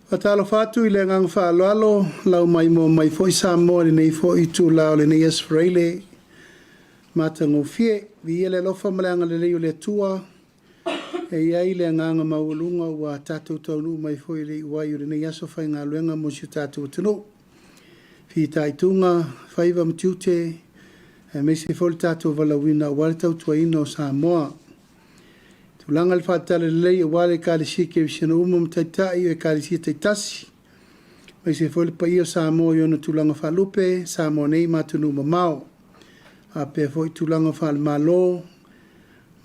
Faatalofa atu i le agaga faaaloalo lau maimoa mai foi Samoa i lenei foi itula o lenei Aso Faraile matagofie. Viia le alofa ma le agalelei o le Atua e i ai le agaga maualuga ua tatou taunuu mai foi i le iu ai o lenei aso faigaluega mo si o tatou atunuu. Fitaituga faiva ma tiute aemaise foi le tatou valaauina aua le tautuaina o Samoa. Tulaga i le faale-Talalelei aua le Ekalesia Kerisiano uma ma Taitai o Ekalesia taitasi, aemaise foi le paia o Samoa i ona tulaga faalupe, Samoa nei ma atunuu mamao, faapea foi tulaga faale-Malo,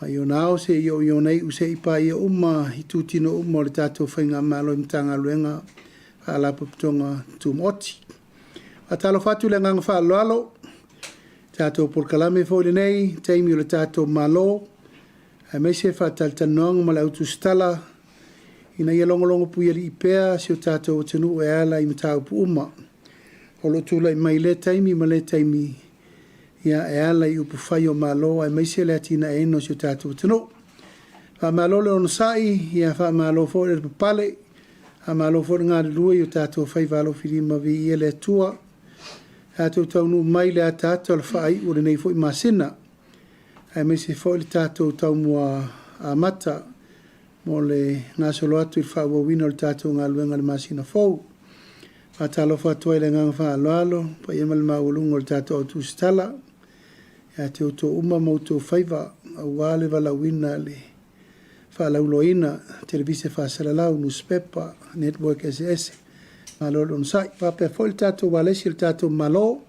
mai ona ao seia oo i ona iu seia paia uma itutino uma o le tatou Faigamalo i Matagaluega ma Faalapotopotoga Tumaoti. Faatalofa atu i le agaga faaaloalo i tatou polokalame foi i lenei taimi o le tatou Malo, aemaise faatalatalanoaga ma le autusitala ina ia logologo puialii pea si o tatou atunuu e ala i mataupu uma o lo o tulai mai i lea taimi ma lea taimi e ala i upufai o Malo aemaise le atinaeina o si o tatou atunuu. Faamalo le onosai, faamalo foi le lavapapale, faamalo foi le galulue i o tatou faiva alofilima. Viia le Atua. Ua tatou taunuu mai i le ataata o le faaiu o lenei foi masina, aemaise foi le tatou taumua amata mo le gasolo atu i le faaauauina o le tatou galuega i le masina fou. Faatalofa atu ai i le agaga faaaloalo, paia ma le maualuga o le tatou au tusitala, ia te outou uma ma outou faiva, aua le valaauina i le faalauiloaina, televise faasalalau, nusipepa, network eseese. Malo le onosai. Faapea foi le tatou ualesi o le tatou Malo,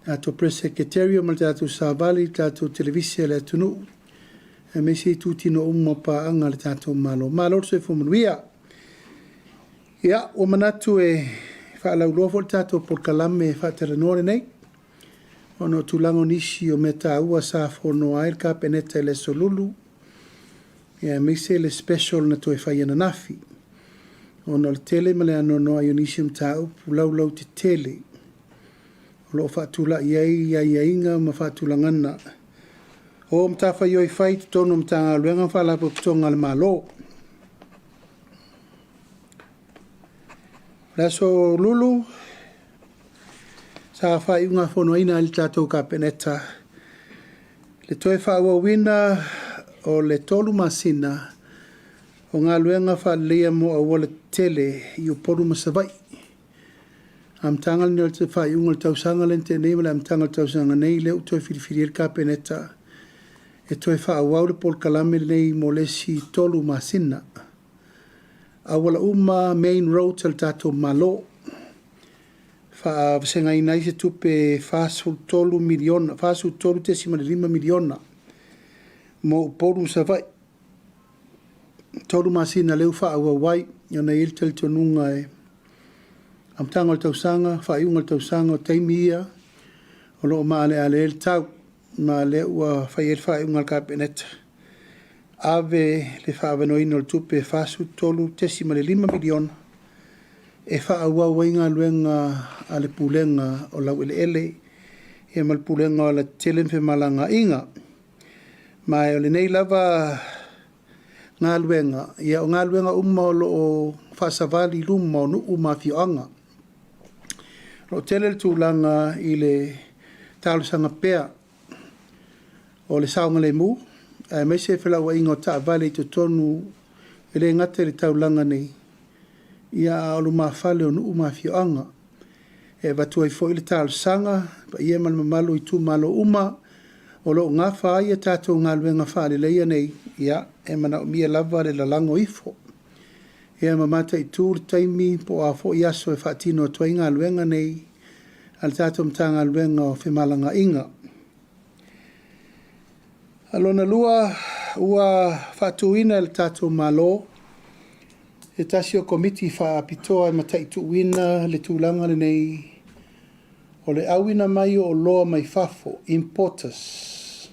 tatou Press Secretariat ma le tatou Savali, le tatou Televise a le atunuu, aemaise itutino uma o paaga a le tatou Malo. Malo le soifua manuia. Ia, ua manatu e faalauiloa foi le tatou polokalame faatalanoa lenei, ona o tulaga o nisi o mea taua sa fonoa ai le Kapeneta i le Aso Lulu, aemaise le special na toe fai ananafi, ona o le tele ma le anoanoai o nisi o mataupu laulautetele o lo o faatulai ai aiaiga ma faatulagaga o matafaioi fai i totonu o Matagaluega ma Faalapotopotoga a le Malo. O le Aso Lulu sa faaiugafonoina ai e le tatou Kapeneta le toe faaauauina o le 3 masina o galuega faaleleia mo aualatetele i Upolu ma Savaii. Amataga lenei o le faaiuga o le tausaga lea na tea nei ma le amataga o le tausaga nei, lea ua toe filifili ai le Kapeneta e toe faaauau le polokalame lenei mo le isi 3 masina. Auala uma main roads a le tatou Malo, faavasegaina ai se tupe e $43 miliona, $43.5 miliona mo Upolu ma Savaii. 3 masina lea ua faaauau ai, ona e i ai le talitonuga e amataga o le tausaga, faaiuga o le tausaga, o taimi ia o lo o maaleale ai le tau, ma o lea ua fai ai le faaiuga a le Kapeneta, ave le faaavanoaina o le tupe e $43.5 miliona e faaauau ai galuega a le Pulega o Laueleele ma le Pulega o Alatetele ma Femalagaaiga. Ma o lenei lava galuega, o galuega uma o lo o faasavali i luma o nuu ma afioaga. O lo o tele le tulaga i le talosaga pea o le saogalemu, aemaise o felauaiga o taavale i totonu, e le gata i le taulaga nei, a o lumafale o nuu ma afioaga. E avatu ai foi le talosaga i le paia ma le mamalu o itumalo uma o lo o nafa ai a tatou galuega faaleleia nei, e manaomia lava le lalago ifo ma mataitu le taimi po o a foi aso e faatino atu ai galuega nei a le tatou Matagaluega o Femalagaaiga. Lona lua, ua faatuina e le tatou Malo se tasi o Komiti Faapitoa e mataituina le tulaga lenei o le auina mai o oloa mai fafo, importers,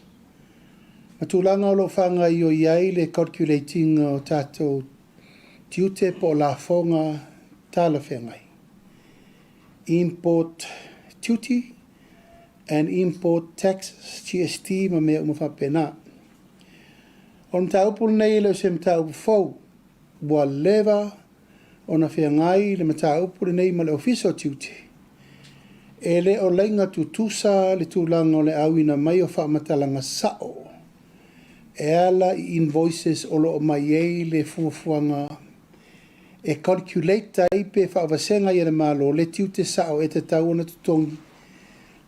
ma tulaga o lo o faagaoioi ai le calculate ina o tatou tiute po o lafoga talafeagai, import duty and import taxes, GST ma mea uma faapena. O le mataupu lenei e le o se mataupu fou, ua leva ona feagai le mataupu lenei ma le Ofisa o Tiute, e le o laina tutusa le tulaga o le auina mai o faamatalaga sao e ala i invoices o lo o aumai ai le fuafuaga e calculate ai pe faavasega i e le Malo le tiute sao e tatau ona totogi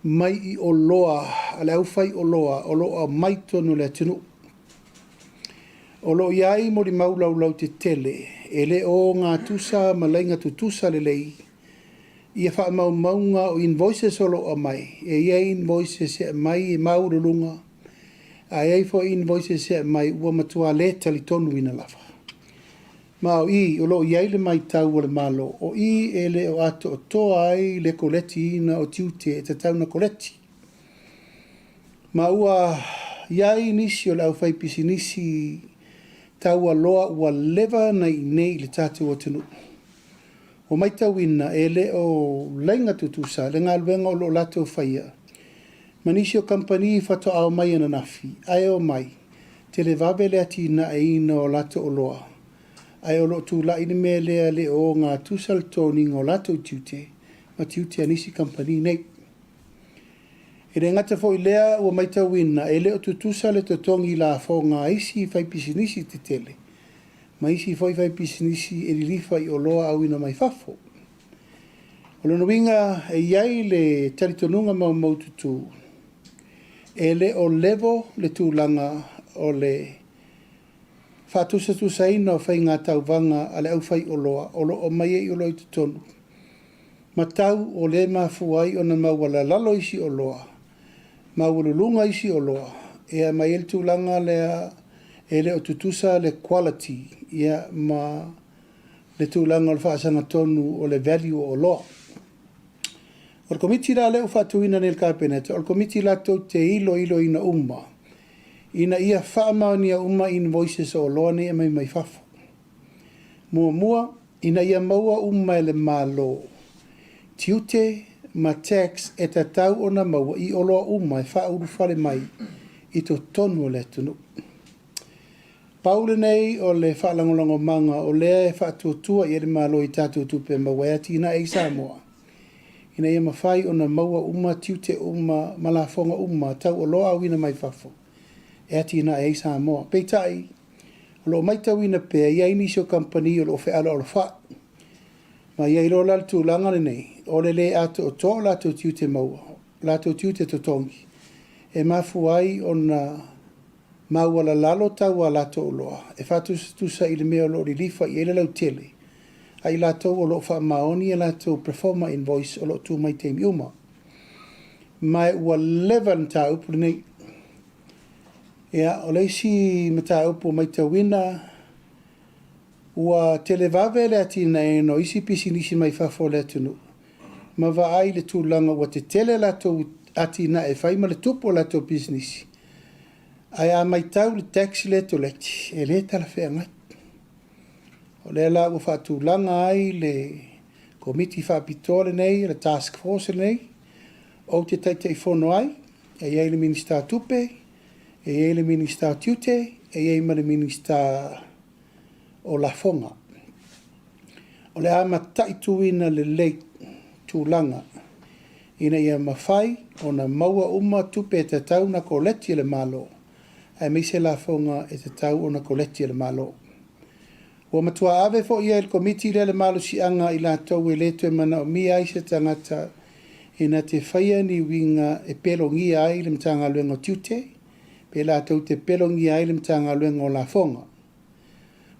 mai i oloa a le aufaioloa o lo o aumai i totonu o le atunuu. O lo o i ai molimau laulautetele e le o ogatusa ma laina tutusa lelei ia faamaumauga o invoices o lo o aumai. E i ai invoices e aumai e maualuluga, ae i ai foi invoices e aumai ua matua le talitonuina lava. Ma o i o lo o i ai le matau a le Malo, o i e le o atoatoa ai le koletiina o tiute e tatau ona koleti. Ma ua i ai nisi o le aufaipisinisi taualoa ua leva ona i inei i le tatou atunuu, ua matauina e le o laina tutusa le galuega o lo o latou faia ma nisi o kamupani faatoa omai ananafi, ae omai televave le atinaeina o latou oloa, ae o lo o tulai le mea lea le o ogatusa le totogiina o latou tiute ma tiute a nisi kamupani nei. E le gata foi i lea, ua matauina e le o tutusa le totogi lafoga a isi faipisinisi tetele ma isi foi faipisinisi e lilifa i oloa auina mai fafo. O lona uiga e i ai le talitonuga maumaututu e le o level le tulaga o le faatusatusaina o faigatauvaga a le aufaioloa o lo o aumai ai oloa i totonu ma tau o lea e mafua ai ona maualalalo isi oloa, maualuluga isi oloa, ia ma e i ai le tulaga lea e le o tutusa le quality ma le tulaga o le faasagatonu o le value o oloa. O le Komiti la lea ua faatuina nei e le Kapeneta, o le Komiti latou te iloiloina uma ina ia faamaonia uma invoices o oloa nei e aumai mai fafo. Muamua, ina ia maua uma e le Malo tiute ma tax e tatau ona maua i oloa uma e faaulufale mai i totonu o le atunuu. Pau lenei o le faalagolagomaga o lea e faatuatua i ai le Malo i tatou tupe maua e atinae ai Samoa, ina ia mafai ona maua uma tiute uma ma lafoga uma tau oloa auina mai fafo e atinae ai Samoa. Peitai, o lo o matauina pea e i ai nisi o kamupani o lo o fealoalofai, ma e i ai loa la le tulaga lenei o le le atoatoa o latou tiute maua, latou tiute totogi, e mafua ai ona maualalalo tau o a latou oloa e faatusatusa i le mea o lo o lilifa i ai le lautele a i latou o lo o faamaoni a latou proforma invoice o lo o tu mai i taimi uma. Ma ua leva le mataupu lenei. Ia, o le isi mataupu ua matauina, ua televave le atinaeina o isi pisinisi mai fafo o le atunuu ma vaai i le tulaga ua tetele a latou atinae e fai ma le tupu o latou pisinisi, ae a matau i le tax lea e tuleti, e le talafeagai. O lea la ua faatulaga ai le Komiti Faapitoa lenei, le Task Force lenei, ou te Taitaifono ai, e i ai le Minisita o Tupe, e i ai le Minisita o Tiute, e i ai ma le Minisita o Lafoga. O le a mataituina lelei tulaga ina ia mafai ona maua uma tupe e tatau ona koleti e le Malo, aemaise lafoga e tatau ona koleti e le Malo. Ua matua ave foi i ai e le Komiti lea le malosiaga i latou e le toe manaomia ai se tagata ina te faia ni uiga e pelogia ai le Matagaluega o Tiute, pe latou te pelogia ai le Matagaluega o Lafoga.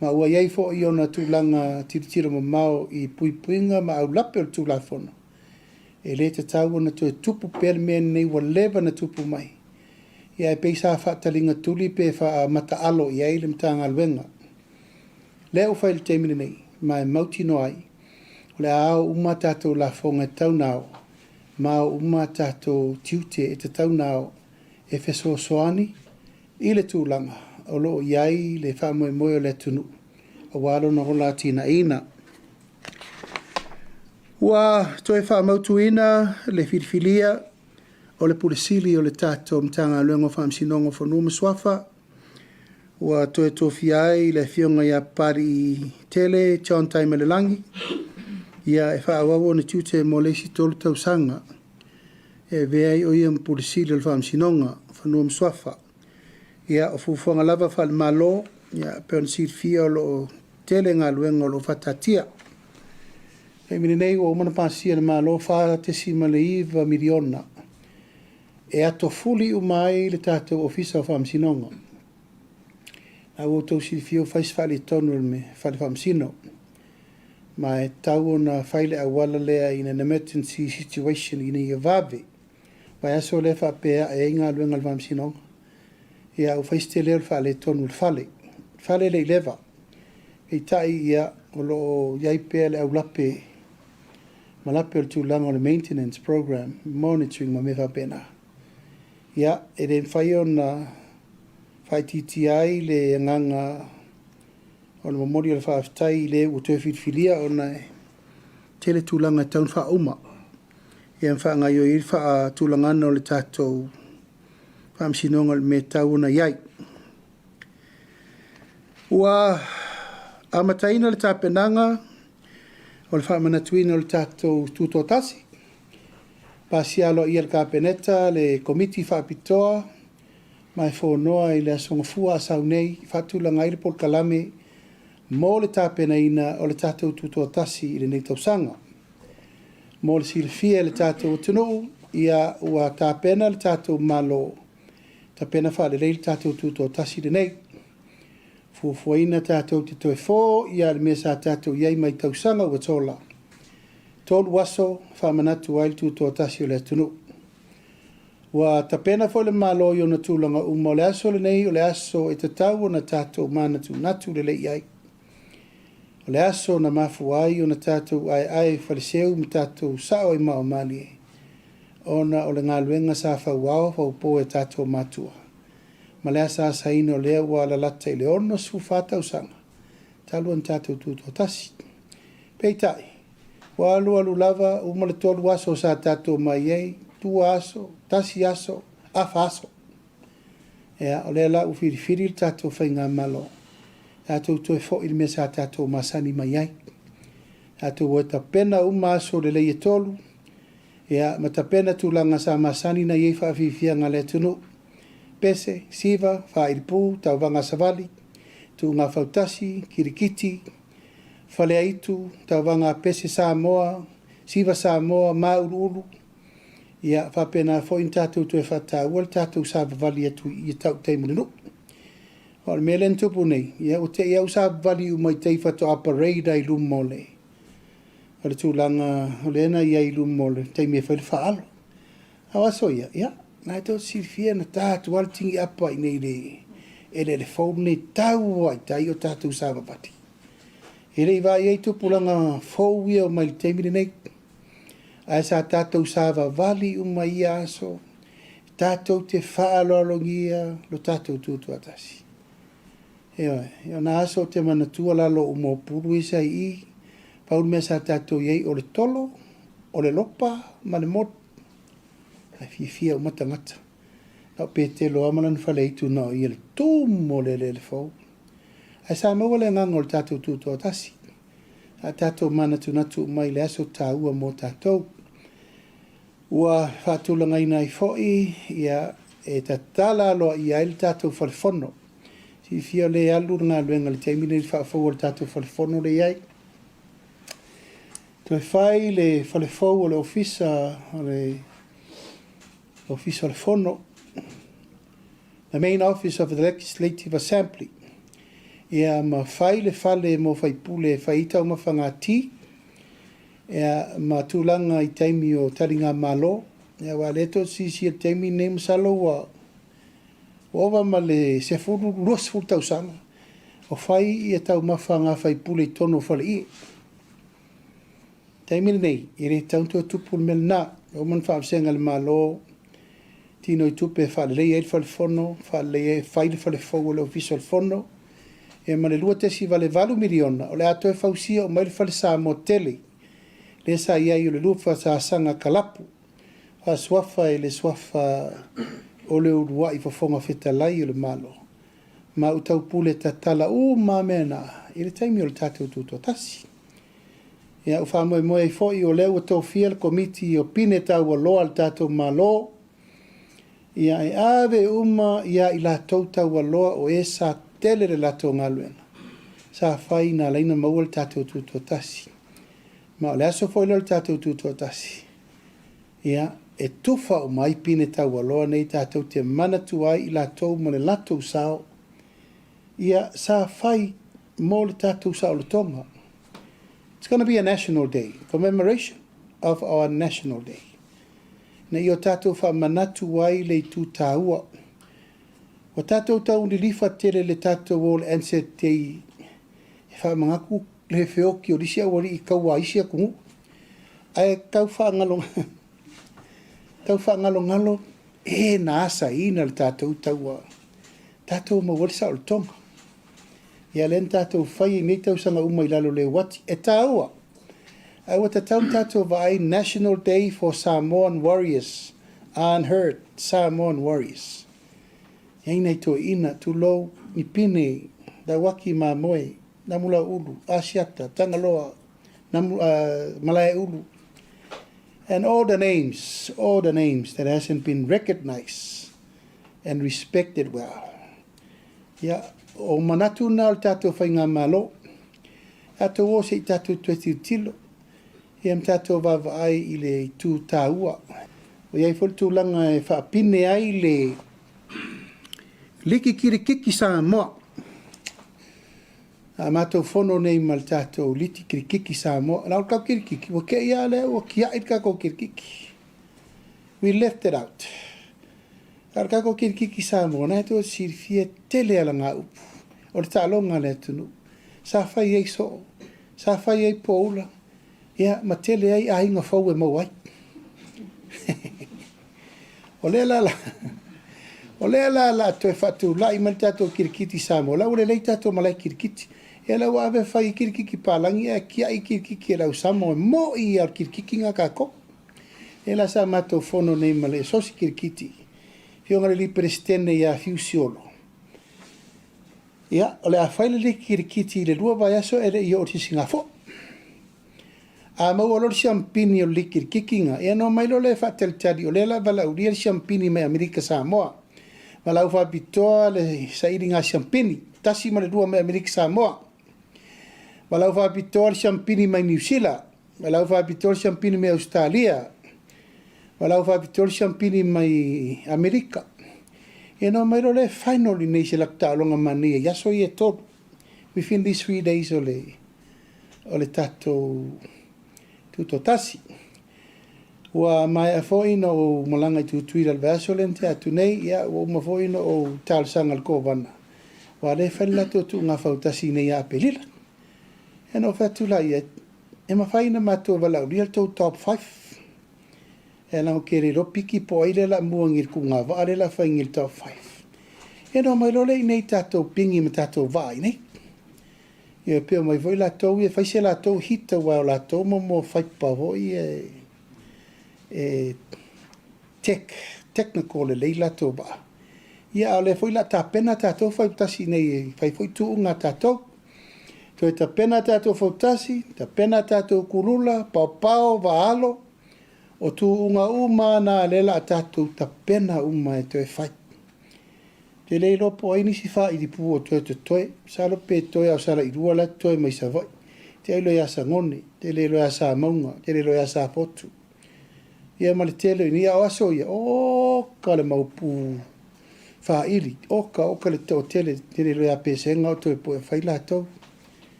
Ma ua i ai foi ona tulaga tilotilo mamao i puipuiga ma aulape o le Tulafono, e le tatau ona toe tupu pea le mea lenei ua leva ona tupu mai, ia ae pei sa faataligatuli pe faamata'alo i ai le Matagaluega. Lea ua fai i le taimi lenei, ma e mautinoa ai, o le a ao uma a tatou lafoga e tatau ona ao, ma ao uma a tatou tiute e tatau ona ao e fesoasoani i le tulaga o lo o i ai le faamoemoe o le atunuu aua lona ola atinaeina. Ua toe faamautuina le filifilia o le Pule Sili o le tatou Matagaluega o Faamasinoga o Fanua ma Suafa, ua toe tofia ai le Afioga ia Papaliitele John Taimalelagi e faaauau ona tiute mo le isi 3 tausaga e avea ai o ia ma Pule Sili o le Faamasinoga o Fanua ma Suafa. Ia, o fuafuaga lava faale-Malo, ia, pei ona silafia o lo o tele galuega o lo o faataatia. O le taimi lenei ua uma ona pasia e le Malo $4.9 miliona e atofuli uma ai le tatou Ofisa o Faamasinoga. A ua outou silafia ua fai si faaletonu o le Fale Faamasino, ma e tatau ona fai le auala lea in an emergency situation ina ia vave. Vaiaso lea e faapea e ae ai galuega a le Faamasinoga, ia ua fai si tele o le faaletonu o le fale. O le fale e le i leva, peitai ia, o lo o i ai pea le aulape ma lape o le tulaga o le maintenance program, monitoring ma mea faapena. Ia, e le mafai ona faaitiitia ai le agaga o le momoli o le faafetai i le ua toe filifilia ona e tele tulaga e tatau ona faauma ia ma faagaoioi ai le faatulagaga o le tatou Faamasinoga i le mea e tatau ona i ai. Ua amataina le tapenaga o le faamanatuina o le tatou Tutoatasi, pasia aloaia e le Kapeneta le Komiti Faapitoa ma e fonoa i le Aso Gafua a sau nei e faatulaga ai le polokalame mo le tapenaina o le tatou Tutoatasi i lenei tausaga. Mo le silafia e le tatou atunuu, ia ua tapena le tatou Malo, tapena faalelei le tatou Tutoatasi lenei. Fuafuaina tatou te toe foia le mea sa tatou i ai mai tausaga ua sola. 3 aso faamanatu ai le Tutoatasi o le atunuu. Ua tapena foi le Malo i ona tulaga uma, o le aso lenei o le aso e tatau ona tatou manatunatu lelei i ai. O le aso na mafua ai ona tatou aeae i faleseu ma tatou sao i maaomalie, ona o le galuega sa fauao faupo e tatou matua, ma le asaasaina o lea ua alalata i le 64 tausaga talu ona tatou tutoatasi. Peitai, ua alu alu lava, uma le 3 aso sa tatou mai ai, 2 aso, 1 aso, afa aso. Ia, o lea la ua filifili le tatou faigamalo, tatou toe foi i le mea sa tatou masani mai ai. Tatou o e tapena uma aso lelei e 3, ia, ma tapena tulaga sa masani na i ai faafiafiaga a le atunuu. Pese, siva, faailipu, tauvaga savali, tuuga fautasi, kirikiti, faleaitu, tauvaga pese Samoa, siva Samoa, mauluulu. Ia, faapena foi na tatou toe faataua le tatou savavali atu i tautai ma le nuu. O le mea lea na tupu nei, ia, ua te i au savavali uma i tai faatoa parade ai luma o le tulaga o lea na i ai i luma o le taimi e fai le faalo. A o aso ia, ia, na e tou silafia na ta atu lava le tini apa i nei le eleele fou lenei tau lava i tai o tatou savavali. E le i vaai ai tupulaga fou ia o mai le taimi lenei. Ae sa tatou savavali uma i ia aso, tatou te faaaloalogia lo tatou tutoatasi. Ioe, o na aso o te manatua lalo o uma o pulu ia sa i i, pau le mea sa tatou i ai o le tolo, o le lopa ma le moli. Ae fiafia uma tagata. Na o Petelo lava ma lana faleaitu na o ia le tumu o le eleele fou. Ae sa maua le agaga o le tatou tutoatasi. A tatou manatunatu uma i le aso taua mo tatou. Ua faatulagaina ai foi ia, e tatala aloaia ai le tatou falefono. Silafia o lea e alu le galuega i le taimi lenei i le faafou o le tatou falefono lea e i ai. Toe fai le falefou o le ofisa o le Ofisa o le Fono, the main office of the Legislative Assembly. Ia, ma fai le fale mo faipule e fai ai taumafaga ti, ia, ma tulaga i taimi o taligamalo. Ia, aua o lea tou te silasila i le taimi lenei, masalo ua ova ma le 10, 20 tausaga o fai ia taumafa a faipule i totonu o faleie. Taimi lenei, e le tatau ona toe tupu le mea lena. Ua uma ona faavasega e le Malo tino i tupe e faaleleia ai le falefono, faaleleia ai, fai le falefou o le Ofisa o le Fono, ia ma le $2.8 miliona, o le a toe fausia uma ai le fale Samoa tele, lea sa i ai o le lua sasaga kalapu, faasuafa e le suafa o le uluai fofoga fetalai o le Malo, ma utaupule tatala uma mea na i le taimi o le tatou tutoatasi. Ia, ua faamoemoe ai foi o lea ua tofia le komiti o pine taualoa a le tatou Malo, ia e ave uma ia i latou taualoa o e sa tele le latou galuega sa fai na ala ai ona maua le tatou tutoatasi. Ma o le aso foi lea o le tatou tutoatasi, ia, e tufa uma ai pine taualoa nei tatou te manatua ai i latou ma le latou sao, ia, sa fai mo le tatou saolotoga. It's going to be a national day, commemoration of our national day. Na ia o tatou faamanatu ai le itu taua. Ua tatou tau lilifa tele le tatou o le Anzac Day e faamanatu le feoki o nisi aualii i taua a isi atunuu. Ae tau faagalogalo e na asaina le tatou taua, tatou maua ai le saolotoga. Ia lea na tatou fai i nei tausaga uma i lalo o le uati. E taua. Ae ua tatau na tatou vaai National Day for Samoan Warriors, Unheard Samoan Warriors. E ai nai toeaiina, tulou, ni pine, lauaki mamoe, namulauulu, Asiata, Tagaloa, Malaeulu, and all the names that hasn't been recognized and respected well. Ia, o manatu na o le tatou faigamalo. Tatou o se i tatou toe tilotilo. Ia ma tatou vaavaai i le itu taua. Ua i ai foi le tulaga e faapine ai le Liki Kirikiki Samoa. A matou fono nei ma le tatou Liki Kirikiki Samoa. Na o le tatou kirikiki, ua te i lava lea ua tiai le tatou kirikiki. We left it out. A o le tatou kirikiki Samoa, na e tou te silafia e tele alagaupu o le taaloga a le atunuu. Sa fai ai soo, sa fai ai poula, ia ma tele ai aiga fou e maua ai. O lea la la, o lea la la toe faatulai mai le tatou kirikiti Samoa, la ua lelei tatou malae kirikiti. Ia la ua ave fai kirikiki palagi ae tiai kirikiki e le au Samoa, e moi lava o le kirikiki na tatou. Ia la sa matou fono nei ma le Asosi Kirikiti, Afioga i le Peresetene ia Fiu Siolo. Ia, o le a fai le liki kirikiti i le 2 vaiaso e le i oo i le sisigafo. A maua loa le siampini o le liki kirikiki na, ia ona omai loa lea e faatalitali, o lea la valaaulia le siampini mai Amerika Samoa. Valaau faapitoa le sailiga siampini, 1 ma le 2 mai Amerika Samoa. Valaau faapitoa le siampini mai Niu Sila. Valaau faapitoa le siampini mai Ausetalia. Valaau faapitoa le siampini mai Amerika. Ia ona omai loa lea e final i nei i se latou taaloga manaia i aso ia e 3. Within these 3 days o le o le tatou tutoatasi. Ua maea foi ona ou malaga i Tutuila i le vaiaso lea na tea atu nei, ia ua uma foi ona ou talosaga i le Kovana, aua o lea e fai le latou tuuga fautasi nei ia Aperila. Ia ona ou fai atu lea, e mafai ona matou valaaulia le tou top 5. E leaga ou te le iloa piki po o ai lea o le a mua nei i le tuuga vaa lea o le a fai nei i le top 5. Ia ona omai loa lea i inei i tatou pigi ma tatou vaa i inei. Ia pe omai foi latou ia fai se latou hit aua o latou mo faipa foi ia e tech, technical lelei latou vaa. Ia a o lea foi o le a tapena tatou fautasi nei e fai foi tuuga a tatou. Toe tapena tatou fautasi, tapena tatou kulula, paopao, vaalo, o tuuga uma na lea o le a tatou tapena uma e toe fai. Te le iloa po o ai nisi faailipu o toe totoe. Masalo pe toe lava o Salailua la e totoe mai Savaii. Te iloa ia Sagone, te le iloa ia Samauga, te le iloa ia Safotu. Ia ma le tele o nei, a o aso ia, oka le maupu faaili, oka oka le toatele, te le iloa ia Pesega o toe poe fai latou.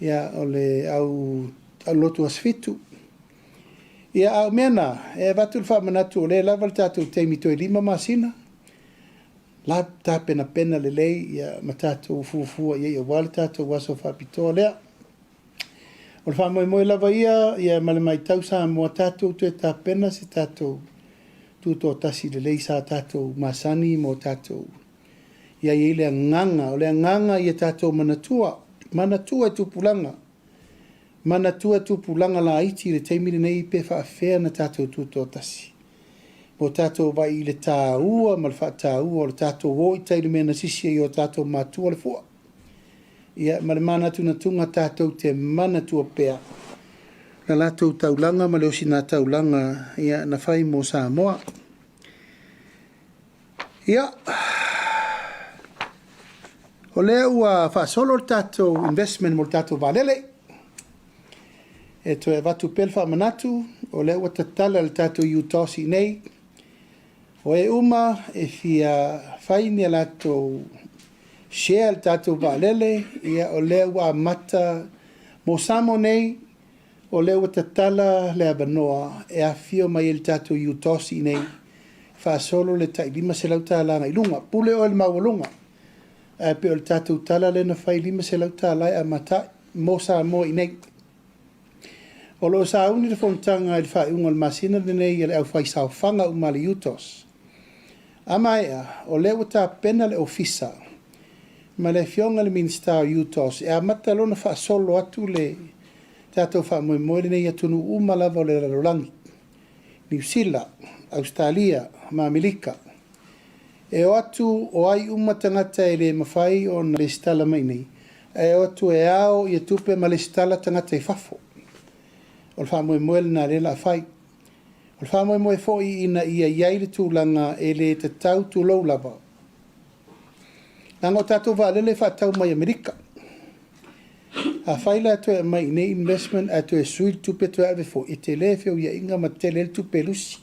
Ia o le au lotu aso 7. Ia a o mea na, e avatu le faamanatu o lea e lava le tatou taimi toe 5 masina, la tapenapena lelei ia ma tatou fuafua i ai aua le tatou aso faapitoa lea. O le faamoemoe lava ia, ia ma le matau Samoa tatou toe tapena se tatou tutoatasi lelei sa tatou masani mo tatou ia i ai le agaga, o le agaga ia tatou manatua, manatua e tupulaga, manatua e tupulaga laiti i le taimi lenei pe faafefea na tatou tutoatasi. Mo tatou vai i le tāua ma le faataua o le tatou o i tai i le mea na sisi ai o tatou matua le fua. Ia, ma le manatunatuga tatou te manatua pea la latou taulaga ma le osina taulaga ia na fai mo Samoa. Ia, o lea ua faasolo le tatou investment mo le tatou vaalele. E toe avatu pea le faamanatu, o lea ua tatala le tatou UTOS i nei. O e uma e fia fai ni a latou share le tatou vaalele, ia o lea ua amata mo Samoa nei, o lea ua tatala le avanoa e afifio mai ai le tatou UTOS i nei, faasolo le tai $500 i luga. Pule oe i le maualuga. Ae pei o le tatou tala lea na fai $500 e amata ai mo Samoa i nei. O lo o sauni le fonotaga i le faaiuga o le masina lenei a le aufaisaofaga uma a le UTOS. A maea, o lea ua tapena le ofisa ma le afioga i le Minisita o UTOS e amata lona faasolo atu le tatou faamoemoe lenei i atunuu uma lava o le lalolagi, Niu Sila, Ausetalia ma Amerika. E o atu o ai uma tagata e le mafai ona lesitala mai nei, ae o atu e ao ia tupe ma lesitala tagata i fafo. O le faamoemoe lena lea o le a fai. O le faamoemoe foi ina ia i ai le tulaga e le tatau tulou lava. Leaga o tatou vaalele e faatau mai Amerika. Afai la e toe aumai i inei investment ae toe sui le tupe toe ave foi, e tele feuiaiga ma tele ai le tupe e lusi.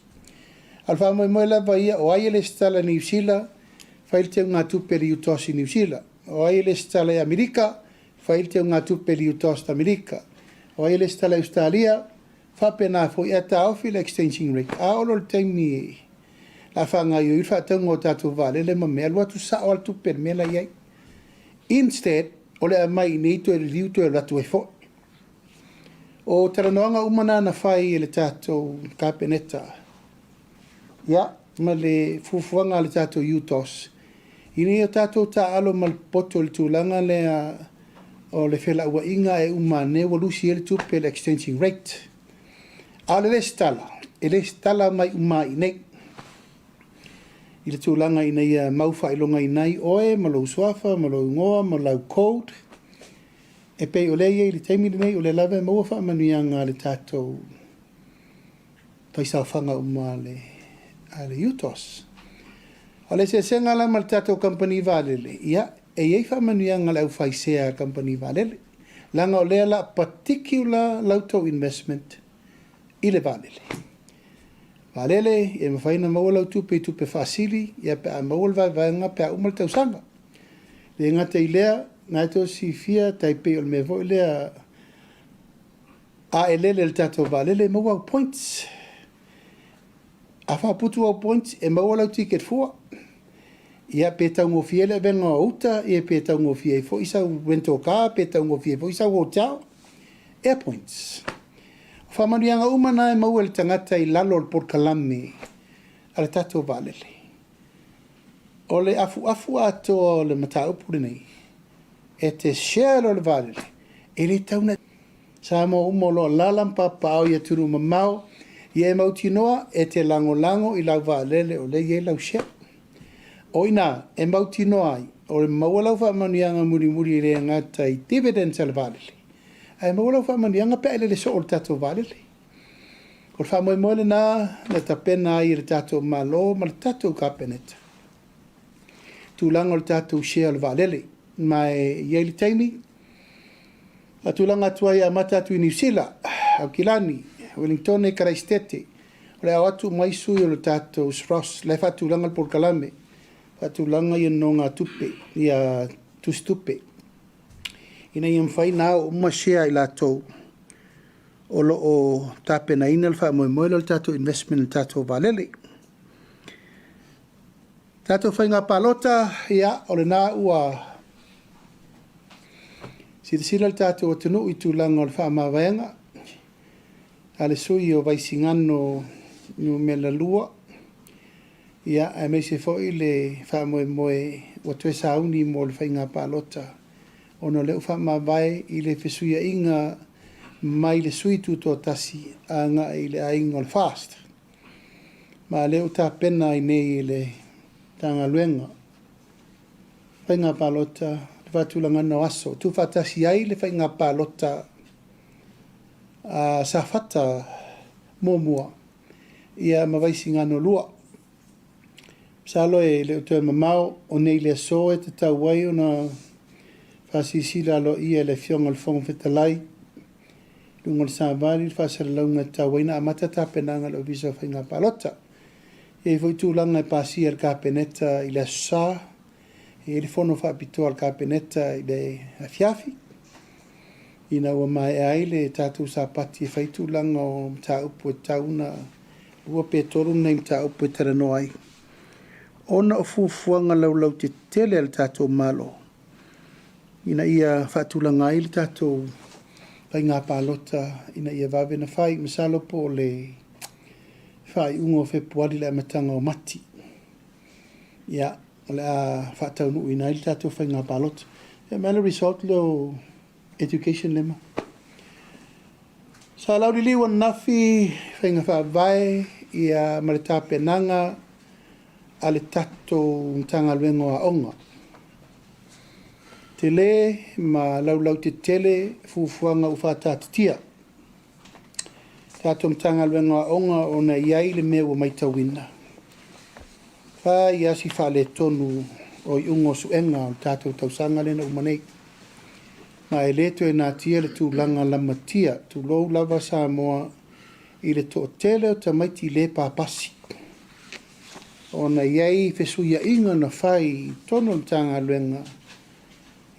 A o le faamoemoe lava ia, o ai e resitala i Niu Sila, fai le teugatupe a le UTOS i Niu Sila. O ai e resitala i Amerika, fai le teugatupe a le UTOS i Amerika. O ai e resitala i Ausetalia, faapena foi, ae taofi le exchanging rate. A oo loa i le taimi o le a faagaoioi le faatauga o tatou vaalele ma mea, alu atu sao lava le tupe i le mea la e i ai. Instead, o le aumai i inei toe liliu toe alu atu ai foi. O talanoaga uma na na fai e le tatou Kapeneta, ia, ma le fuafuaga a le tatou UTOS, ina ia tatou taaalo ma le popoto i le tulaga lea o le felauaiga ae uma ane ua lusi ai le tupe i le exchanging rate. A o le resitala, e resitala mai uma lava i inei i le tulaga ina ia mau faailogaina ai oe ma lou suafa ma lou igoa ma lau code, e pei o lea e i ai i le taimi lenei, o lea lava e maua faamanuiaga a le tatou faisaofaga uma a le UTOS. O le eseesega la ma le tatou kamupani vaalele, ia, e i ai faamanuiaga a le aufaisea a le kamupani vaalele, leaga o lea o le a particular la outou investment i le vaalele. Vaalele, e mafai ona maua lau tupe i tupe faasili, ia pe a maua le vaevaega pe a uma le tausaga. E le gata i lea, na e tou te silafia, tai pei o le mea foi lea, a e lele i le tatou vaalele e maua au points. A faaputu au points, e maua lau ticket fua. Ia pe taugofie ai le avega o uta, ia pe taugofie ai foi sau rental car, pe taugofie ai foi sau hotel. Air points. O faamanuiaga uma na e maua e le tagata i lalo o le polokalame a le tatou vaalele. O le afuafu atoa o le mataupu lenei, e te share loa le vaalele, e le tau na Samoa uma o lo o alaala ma papaaao i atunuu mamao, ia e mautinoa e te lagolago i lau vaalele o lea e i ai lau share. O i ina e mautinoa ai, o le maua lau faamanuiaga mulimuli e le gata i dividends a le vaalele, ae maua lau faamanuiaga pe a e lele soo i le tatou vaalele. O le faamoemoe lena na tapena ai e le tatou Malo ma le tatou Kapeneta tulaga o le tatou share o le vaalele. Ma e i ai le taimi, faatulaga atu ai e amata atu i Niu Sila, Aukilani, Ueligitone, Karaisitete, o le a o atu uma ai sui o le tatou SROS, la e faatulaga le polokalame, faatulaga ia nonogatupe, ia tusitupe, ina ia mafai ona ao uma share a i latou o lo o tapenaina le faamoemoe lea o le tatou investment i le tatou vaalele. Tatou faiga palota, ia, o lena ua silasila le tatou atunuu i tulaga o le faamavaega a le sui o Vaisigano Nu.2, ia, aemaise foi le faamoemoe ua toe sauni mo le faiga palota ona o lea ua faamavae i le fesuiaiga mai le sui tutoatasi agai i le aiga o le FAST. Ma o lea ua tapena ai nei e le Matagaluega faiga palota le faatulagaga o aso, tuufaatasi ai le faiga palota a Safata 1 ia ma Vaisigano 2. Masalo e le o toe mamao o nei le aso e tatau ai ona faasilasila aloaia e le Afioga i le Fofoga Fetalai i luga o le savali le faasalalauga e tatau ai ona amata tapenaga a le Ofisa o Faiga Palota. E i ai foi tulaga e pasia e le Kapeneta i le Aso Sa, e i ai le fono faapitoa a le Kapeneta i le afiafi, ina ua maea ai le tatou sapati e fai tulaga o mataupu e tatau ona 2 pe 3 nai mataupu e talanoa ai, ona o fuafuaga laulautetele a le tatou Malo ina ia faatulaga ai le tatou faiga palota ina ia vave ona fai. Masalo po o le faaiuga o Fepuari le amataga o Mati, ia, o le a faataunuuina ai le tatou faiga palota. Ia ma le result lea o education lea ma. Sa lauliliu ananafi faiga faavae ia ma le tapenaga a le tatou Matagaluega o Aoga. Tele ma laulautetele fuafuaga ua faataatitia. Tatou Matagaluega o Aoga ona e i ai le mea ua matauina, fai lava si faaletonu o iuga o suega o le tatou tausaga lea na uma nei. Ma e le toe natia le tulaga lamatia, tulou lava Samoa, i le toatele o tamaiti le papasi, ona e i ai fesuiaiga na fai i totonu o le Matagaluega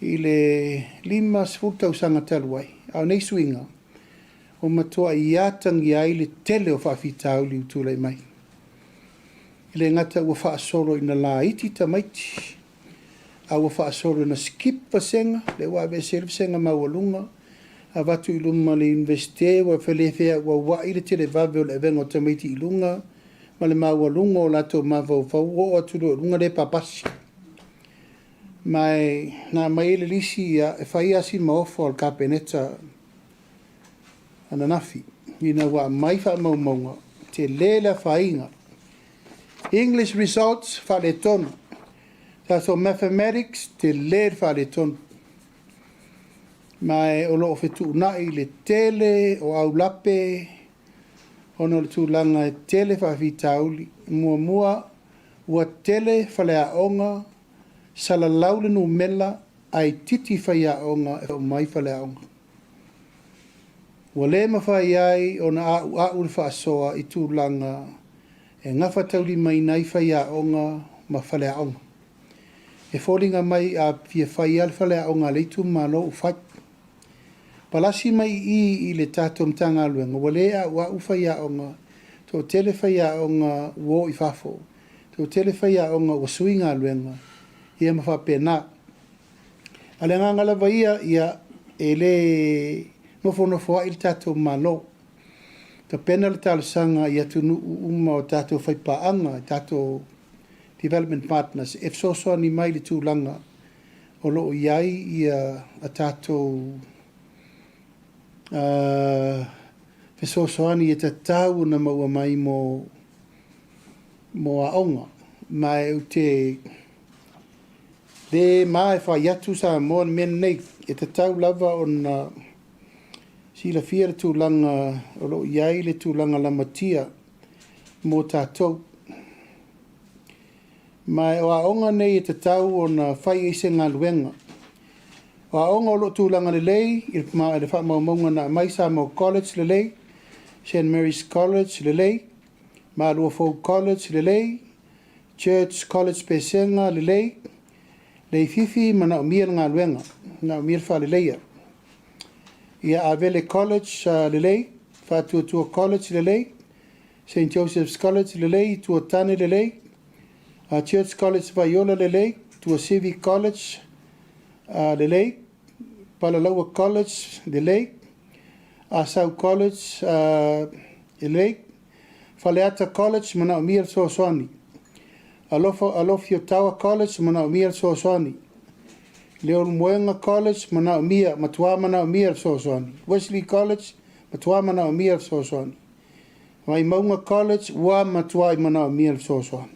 i le 50 tausaga talu ai, a o nei suiga, ua matuai atagia ai le tele o faafitauli ua tulai mai. E le gata ua faasolo ina laiti tamaiti, a ua faasolo ina skip vasega, lea ua aveese ai le vasega maualuga, avatu i luma o le Iunivesite ua le feauauai le televave o le avega o tamaiti i luga ma le maualuga o latou mafaufau, ua oo atu loa i luga le papasi. Ma e na aumai ai le lisi, e fai lava si maofa o le Kapeneta ananafi, ina ua aumai faamaumauga, tele le afaina. English results, faaletonu. Tatou mathematics, tele le faaletonu. Ma e o lo o fetuunai le tele o aulape ona o le tulaga e tele faafitauli. Muamua, ua tele faleaoga, salalau le numera ae itiiti faiaoga e uma ai faleaoga. Ua le mafai ai ona auau le faasoa i tulaga e gafataulimaina ai faiaoga ma faleaoga. E foliga mai a fia fai lava le faleaoga a le itumalo ua fai. Palasi mai i i i le tatou Matagaluega, ua le auau faiaoga, toatele faiaoga ua o i fafo, toatele faiaoga ua sui galuega, ia ma faapena. A o le agaga lava ia, ia e le nofonofo ai le tatou Malo. Tapena le talosaga i atunuu uma o tatou faipaaga, tatou development partners e fesoasoani mai i le tulaga o lo o i ai ia a tatou fesoasoani e tatau ona maua mai mo aoga. Ma ou te le ma e fai atu Samoa le mea lenei, e tatau lava ona silafia le tulaga o lo o i ai le tulaga lamatia mo tatou. Ma o aoga nei e tatau ona fai ai se galuega. O aoga o lo o tulaga lelei i le faamaumauga na aumai, Samoa College lelei, St Mary's College lelei, Maluafou College lelei, Church College Pesega lelei, Leififi manaomia le galuega, manaomia le faaleleia. Ia Avele College lelei, Faatuatua College lelei, St Joseph's College lelei, Tuatane lelei, Church College Vaiola lelei, Tuasivi College lelei, Palalaua College lelei, Asau College lelei, Faleata College manaomia le fesoasoani, Alofi Otawa College manaomia le fesoasoani, Leulumoega College manaomia, matua manaomia le fesoasoani, Wesley College matua manaomia le fesoasoani, Vaimauga College ua matuai manaomia le fesoasoani,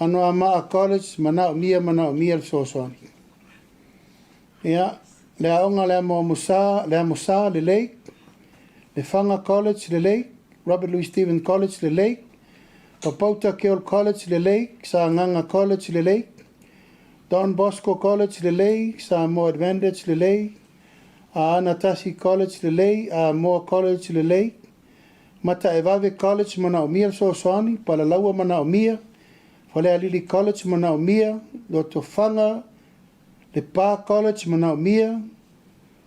Anoamaa College manaomia manaomia le fesoasoani. Ia, le aoga le Amosa lelei, Lefaga College lelei, Robert Louis Stephen College lelei, Papauta Keol College lelei, Sagaga College lelei, Don Bosco College lelei, Samoa Advantage lelei, Aana Tasi College lelei, Amoa College lelei, Mataevave College manaomia le fesoasoani, Palalaua manaomia, Falealili College manaomia, Lotofaga Lepa College manaomia,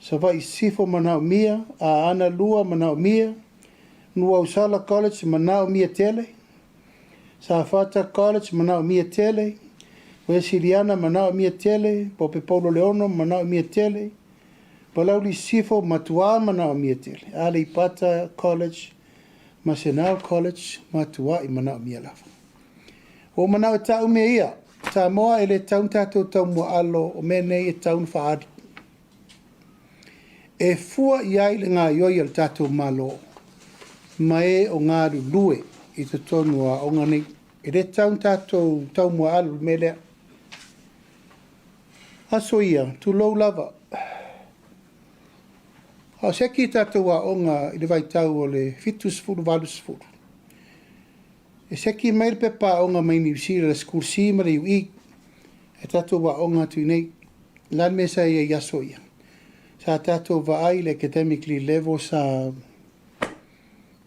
Savaii Sisifo manaomia, Aana 2 manaomia, Nuuausala College manaomia tele, Safata College manaomia tele, Uesiliana manaomia tele, Pope Paulo Leono manaomia tele, Palauli Sisifo matua manaomia tele, Aleipata College ma Senal College matuai manaomia lava. Ua ou manao e ta'u mea ia, Samoa e le tatau ona tatou taumuaalo o mea nei e tatau ona faaali. E fua i ai le gaoioi a le tatou Malo ma e o galulue i totonu o aoga nei. E le tatau ona tatou taumuaalo i le mea lea. Aso ia, tulou lava, a o seki tatou aoga i le vaitau o le 70, 80, e seki mai le pepa aoga mai Niu Sila, le School C ma le UE, e tatou aoga atu i inei. O le a le mea sa i ai i aso ia? Sa tatou vaai i le academically level sa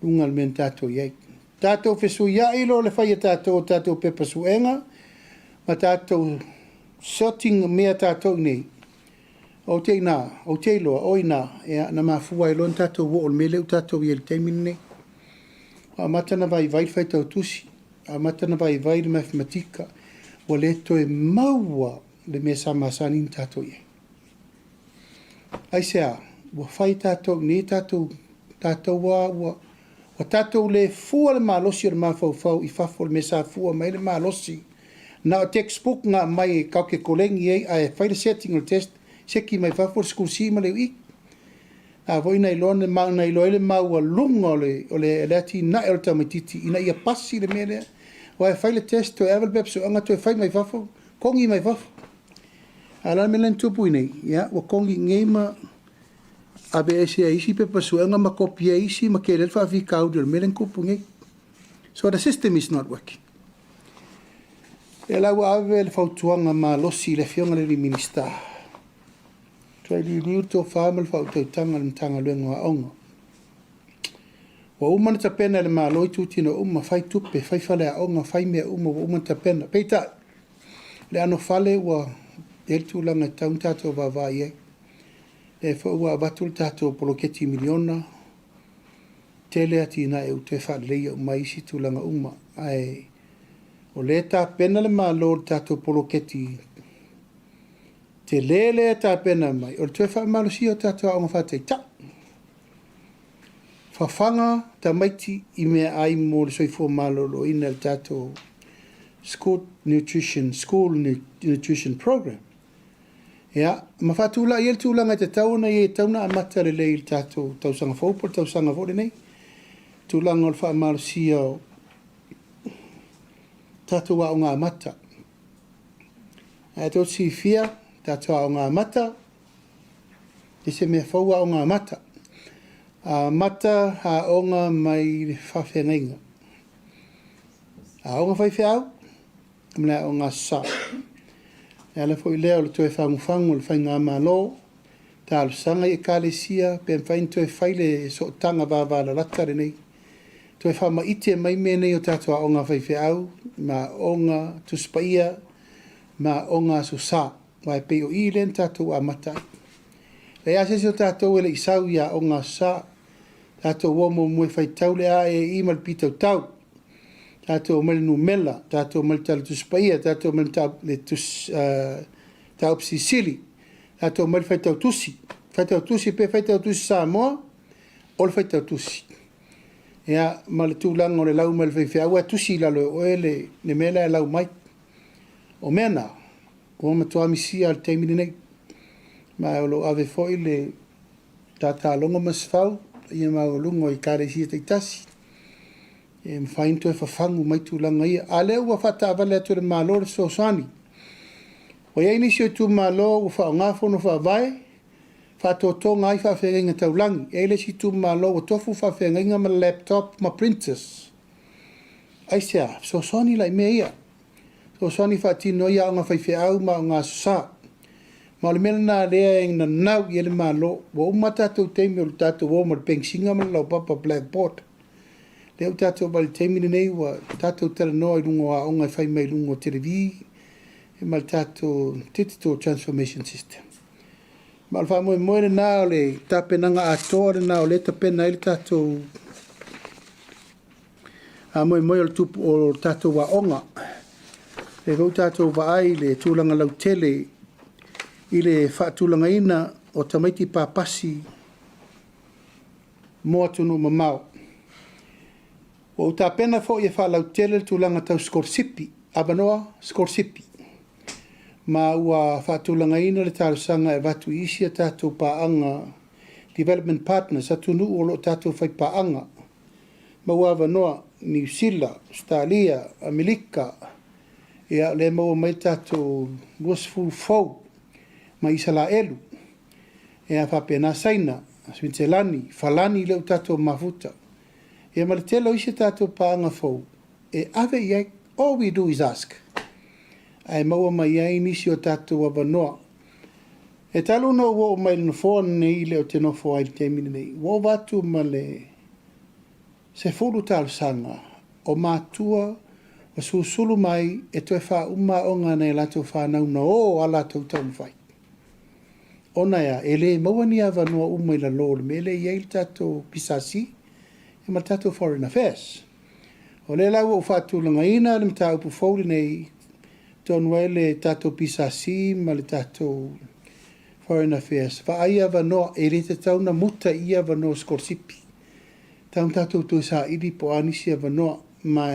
luga le mea na tatou i ai. Tatou fesuiai loa le fai a tatou o tatou pepa suega ma tatou sorting mea tatou nei, ou te ina, ou te iloa, o ina, ia, na mafua ai loa ona tatou oo i le mea lea ua tatou i ai i le taimi lenei. Ua amata ona vaivai le faitau tusi, amata ona vaivai le mathematika, ua le toe maua le mea sa masani ona tatou i ai. Aisea? Ua fai tatou nei tatou, tatou lava ua, ua tatou le fua le malosi o le mafaufau i fafo i le mea sa fua mai ai le malosi. Na o textbook na aumai e tatou te koleni ai ae fai le setting o le test, seki mai fafo le SchoolC ma le UE. A foi na iloa na iloa ai le maualuga o le, o le, le atinae o le tamaitiiti ina ia pasi le mea lea. Aua e fai le test, toe ave le pepa suega toe fai mai fafo, kogi mai fafo. A o le a le mea lea na tupu i inei? Ia, ua kogi i inei ma aveese ai isi pepa suega ma kopi ai isi ma tele ai le faafitauli o le mea lea na tupu nei. So the system is not working. Lea la ua ave le fautuaga malosi i le Afioga i le Minisita, toe liuliu le tofa ma le faautautaga a le Matagaluega o Aoga. Ua uma ona tapena e le Malo itutino uma, fai tupe, fai faleaoga, fai mea uma ua uma ona tapena. Peitai, le anofale ua i ai le tulaga e tatau ona tatou vaavaai i ai. Lea foi ua avatu le tatou poloketi miliona, tele atinae ua toe faaleleia uma ai isi tulaga uma. Ae o lea e tapena le Malo i le tatou poloketi tele lea e tapena mai, o le toe faamalosia o tatou aoga faataitai. Fafaga tamaiti i meaai mo le soifua maloloina i le tatou School Nutrition, School Nutrition Program. Ia, ma faatulai ai le tulaga e tatau ona i ai, e tatau ona amata lelei i le tatou tausaga fou po o le tausaga foi lenei. Tulaga o le faamalosia o tatou aoga amata. Ae tou te silafia, tatou aoga amata, e se mea fou aoga amata. Amata aoga mai le faafeagaiga. Aoga faifeau ma le aoga Aso Sa. O le ala foi lea o le toe fagufagu o le faigamalo, talosaga i Ekalesia pe mafai ona toe fai le sootaga vavalalata lenei, toe faamaite mai mea nei o tatou aoga faifeau ma aoga Tusi Paia ma aoga Aso Sa, aua e pei o i lea na tatou amata ai. E leai lava se isi o tatou e le i sau i aoga Aso Sa, tatou o muamua e faitau le A, E, I ma le P tautau, tatou omai i le numera, tatou omai i le tala Tusi Paia, tatou omai i le Tusi Mataupu Silisili, tatou omai i le faitau tusi, faitau tusi pe faitau tusi Samoa, o le faitau tusi. Ia, ma le tulaga o le lau mai o le faifeau ae tusi i lalo e oe le, le mea la e lau mai. O mea na, ua matua misia i le taimi lenei. Ma o lo o ave foi le tatalogo ma se fau ia maualuga o ekalesia taitasi e mafai ona toe fafagu mai tulaga ia. A lea ua faataavale atu e le Malo le fesoasoani. Ua i ai nisi o itumalo ua faaaoga fono faavae, faatotoga ai faafeagaiga taulagi. E i ai le isi itumalo ua tofu faafeagaiga ma laptop ma printers. Aisea? Fesoasoani la i mea ia. Fesoasoani e faatino ai aoga faifeau ma aoga Aso Sa. Ma o le mea lena lea e nanau i ai le Malo. Ua uma tatou taimi o le tatou o ma le pegisina ma le laupapa blackboard. Lea ua tatou vaai i le taimi lenei ua tatou talanoa i luga o aoga e fai mai i luga o televi ma le tatou digital transformation system. Ma o le faamoemoe lena o le tapenaga atoa lena o lea e tapena ai le tatou faamoemoe o le tupu o le tatou aoga. Lea foi ua tatou vaai i le tulaga lautele i le faatulagaina o tamaiti papasi mo atunuu mamao. Ua ou tapena foi e faalautele le tulaga tau sikolasipi, avanoa sikolasipi, ma ua faatulagaina le talosaga e avatu i isi a tatou paaga development partners, atunuu o lo o tatou faipaaga, maua avanoa, Niu Sila, Ausetalia, Amerika, ia o lea e maua mai le tatou 20 fou mai Isalaelu, ia faapena Saina, Suitiselani, Falani lea ua tatou mafuta. Ia ma le tele o isi tatou paaga fou e ave i ai. All we do is ask. Ae maua mai ai nisi o tatou avanoa. E talu ona ou oo mai i le nofoa lenei lea ou te nofo ai i le taimi lenei, ua ova atu ma le 10 talosaga o matua ua susulu mai e toe faauma aoga a nai a latou fanau na o a latou taumafai. Ona e a? E le maua ni avanoa uma i lalo o le mea lea e i ai le tatou PSC ma le tatou Foreign Affairs. O lea la ua ou faatulagaina le mataupu fou lenei tonu ai le tatou PSC ma le tatou Foreign Affairs, vaai avanoa, e le tatau ona muta i i avanoa o sikolasipi. E tatau ona tatou toe saili po o a nisi avanoa. Ma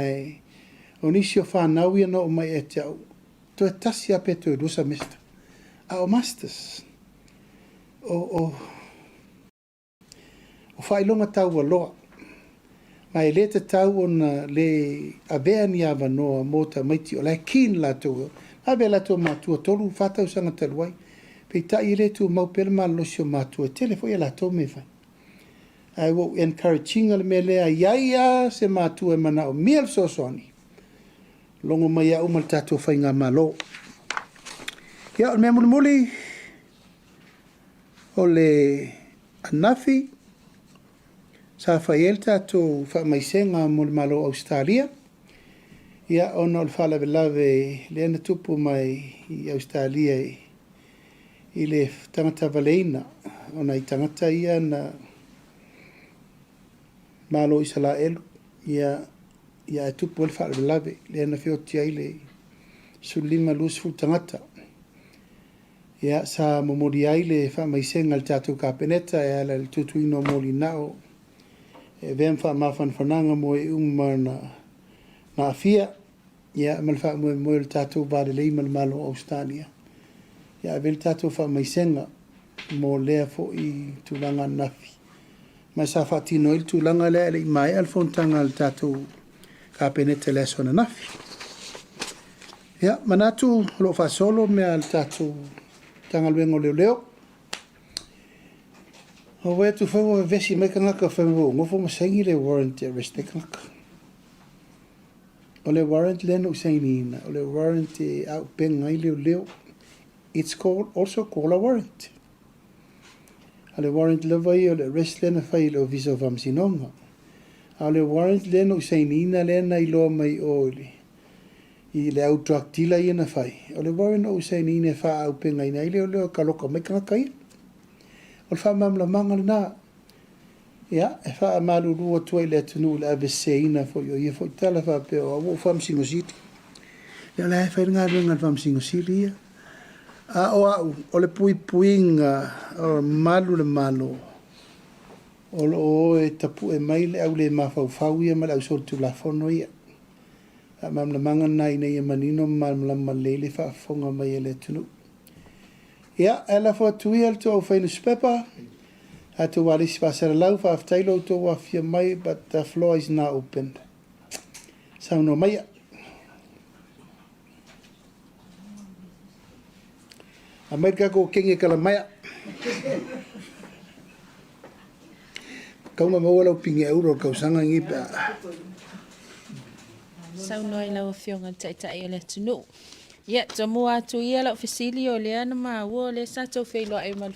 o nisi o fanau ia na oo mai ia te au, toe tasi lava pe toe lua semester, a o masters. O faailoga taualoa, ma e le tatau ona le avea ni avanoa mo tamaiti o la e keen latou, na ave e latou matua 3, 4 tausaga talu ai. Peitai e le tumau pea le malolosi o matua, e tele foi a latou mea e fai. Ae ua ou encourage ina le mea lea, a i ai lava se matua e manaomia le fesoasoani, logo mai au ma le tatou faigamalo. Ia, o le mea mulimuli, o le anafi sa fai ai le tatou faamaisega mo le Malo o Ausetalia, ia, ona o le faalavelave lea na tupu mai i Ausetalia i le tagata valeina o nai tagata ia na Malo o Isalaelu, ia, ae tupu ai le faalavelave lea na feoti ai le 15, 20 tagata. Ia, sa momoli ai le faamaisega a le tatou Kapeneta e ala i le tutuina o molinao e avea ma faamafanafanaga mo e uma na aafia, ia, ma le faamoemoe o le tatou va lelei ma le Malo o Ausetalia. Ia ave le tatou faamaisega mo lea foi tulaga ananafi. Ma sa faatino ai le tulaga lea e le i maea le fonotaga a le tatou Kapeneta i le aso ananafi. Ia, manatu o lo o faasolo mea a le tatou Matagaluega o Leoleo. Ua vaai atu foi ua vevesi mai tagata fai mai ua ou nofo ma saini le warrant e arrest ai tagata. O le warrant lea na ou sainiina, o le warrant e auupega ai leoleo. It's called, also called a warrant. A o le warrant lava ia o le arrest lea na fai e le Ofisa o Faamasinoga. A o le warrant lea na ou sainiina lea na iloa mai o i le i le au drug dealer ia na fai, o le warrant na ou sainiina e faaaupegaina ai leoleo e kaloka mai tagata ia. O le faamalamalamaga lena. Ia, e faamalulu atu ai i le atunuu i le aveseseina foi o ia foi tala faapea o au ua ou Faamasino Sili. Ia o la e fai le galuega a le Faamasino Sili ia. A o au, o le puipuiga o malu le Malo, o lo o o e tapue mai le au le mafaufau ia ma le au solitulafono ia. Faamalamalamaga lena ina ia manino ma malamalama lelei le faafofoga mai a le atunuu. Ia, ae lafo atu ia le tou aufai nusipepa, tatou alisi faasalalau, faafetai lo outou afifio mai, but the floor is now open. Saunoa maia. Aumai le tatou kenge kalamaea. Tau na maua lau pine auro o le tausaga lenei pe a. Saunoa i lau Afioga i le Taitai o le atunuu. Ia, tomua atu ia lau fesili o lea na maua o lea sa tou feiloai ma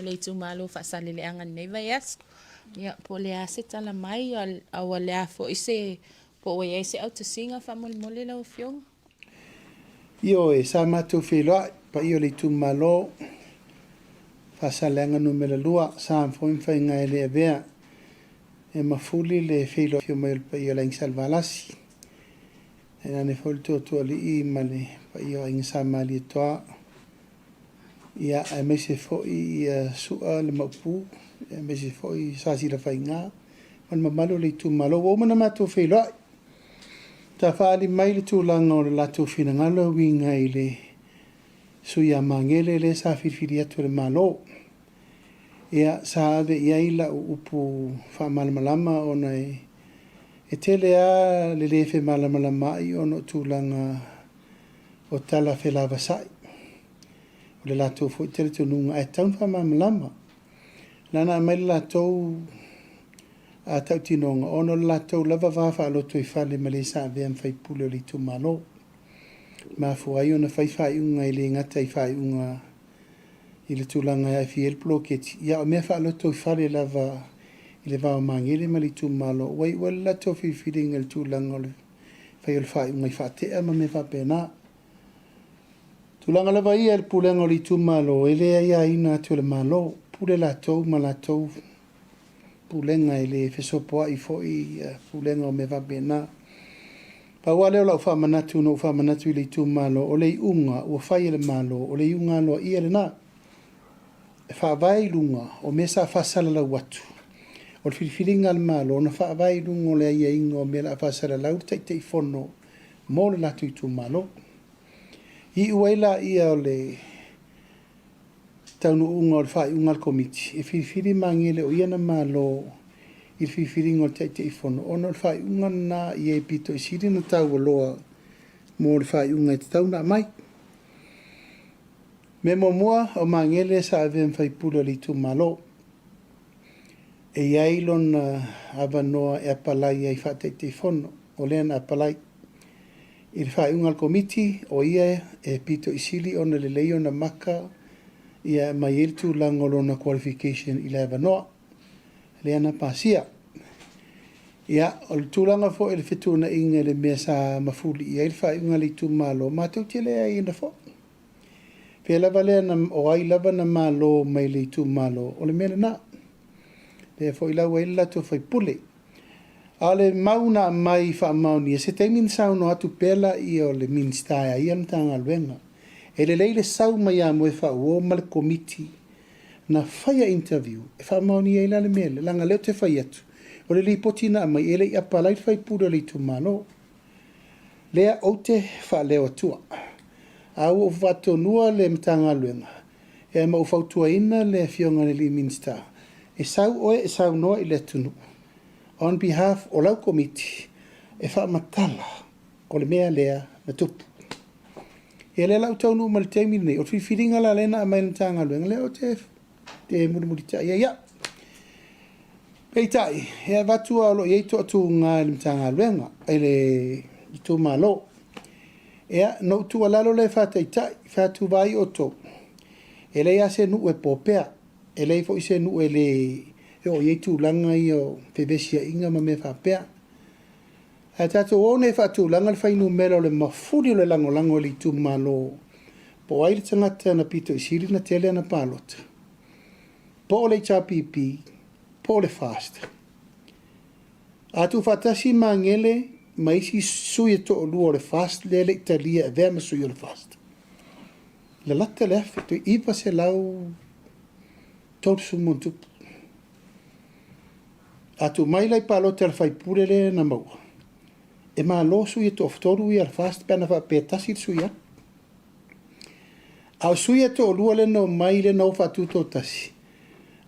le itumalo Faasaleleaga i lenei vaiaso. Ia, po o le a se tala mai, a ua le a foi se, po ua i ai se autasiga faamolemole lau Afioga? Ioe, sa matou feiloai, paia o le itumalo Faasaleleaga Nu.2, sa foi ma faiga e le avea e mafuli le feiloai mai o le paia o le Aiga Salevalasi, tainane foi le Tootooalii ma le paia o Aiga Sa Malietoa, ia, aemaise foi ia Sua le Maopu, aemaise foi Sa Silafaiga ma le mamalu o le itumalo. Ua uma ona matou feiloai, sa faaali mai le tulaga o le latou finagalo e uiga i le sui a Magele lea sa filifili atu e le Malo. Ia, sa ave i ai lau upu faamalamalama ona e tele lava le le femalamalamaai ona o tulaga o tala felavasai. O le latou foi talitonuga ae tatau ona faamalamalama. Na ona aumai le latou tautinoga ona o le latou lava va faalotoifale ma le sa avea ma faipule o le itumalo. E mafua ai ona fai faaiuga e le gata i faaiuga i le tulaga e aafia ai le poloketi, ia o mea faalotoifale lava i le va o Magele ma le itumalo, ua iu ai le latou filifiliga i le tulaga o le fai o le faaiuga i faatea ma mea faapena. Tulaga lava ia i le pulega o le itumalo, e le aiaina atu e le Malo, pule latou ma latou pulega, e le fesopoai foi pulega o mea faapena. Pau lava lea o lau faamanatu na ou faamanatu i le itumalo, o le iuga ua fai e le Malo, o le iuga aloaia lena. E faavae i luga o mea sa faasalalau atu, o le filifiliga a le Malo na faavae i luga o le aiaiga o mea o le a faasalalau le Taitaifono mo le latou itumalo. Iu ai laia o le taunuuga o le faaiuga a le Komiti, e filifili Magele o ia na malo i le filifiliga o le Taitaifono, ona o le faaiuga lena i e pito i sili ona taualoa mo le faaiuga e tatau ona aumai. Mea muamua, o Magele sa avea ma faipule o le itumalo. E i ai lona avanoa e apalai ai faa-Taitaifono, o lea na apalai. I le faaiuga a le Komiti, o ia e pito i sili ona lelei ona maka ia e aumai ai le tulaga o lona qualification i le avanoa lea na pasia. Ia, o le tulaga foi i le fetuunaiga i le mea sa mafuli i ai le faaiuga a le itumalo, matou te le aiaina foi. Pei lava lea o ai lava na malo mai le itumalo, o le mea lena. Lea foi la ua i ai le latou faipule. A o le mau na aumai faamaonia, se taimi ona saunoa atu pea lea o le Minisita e a ia le Matagaluega. E lelei le sau mai ia Moefaauo ma le Komiti na faia interview e faamaonia ai la le mea lea, leaga o lea ou te fai atu, o le lipoti na aumai, e le i apalai le faipule o le itumalo. Lea ou te faaleo atua. A ua ou faatonua le Matagaluega, ia ma ou fautuaina le Afioga i le Minisita, e sau oe e saunoa i le atunuu on behalf o lau Komiti e faamatala o le mea lea na tupu. Ia lea la ua taunuu mai le taimi lenei, o le filifiliga la lea na aumai e le Matagaluega, lea ou te mulimulitai ai au. Peitai, e avatu lava o lo o i ai toatuga i le Matagaluega, i le itumalo. Ia, na ou tuualalo lea faataitai, fai atu, vaai outou, e leai lava se nuu e po pea, e leai foi se nuu e le oo i ai tulaga ia o fevesiaiga ma mea faapea. Ae tatou o nei e faatulaga le fuainumera o le mafuli o le lagolago i le itumalo, po o ai le tagata na pito i sili ona tele ana palota, po o le HRPP, po o le FAST. A tuufaatasi Magele ma isi sui e toalua o le FAST lea e le i talia e avea ma sui o le FAST, lalata le 1,000, toe 930 ma ona tupu. A tuu mai la i palota a le faipule lea na maua, e malo sui e toatolu ia o le FAST pe ana faapea e tasi le sui alu. A o sui e toalua lea na omai lea na o faatutoatasi,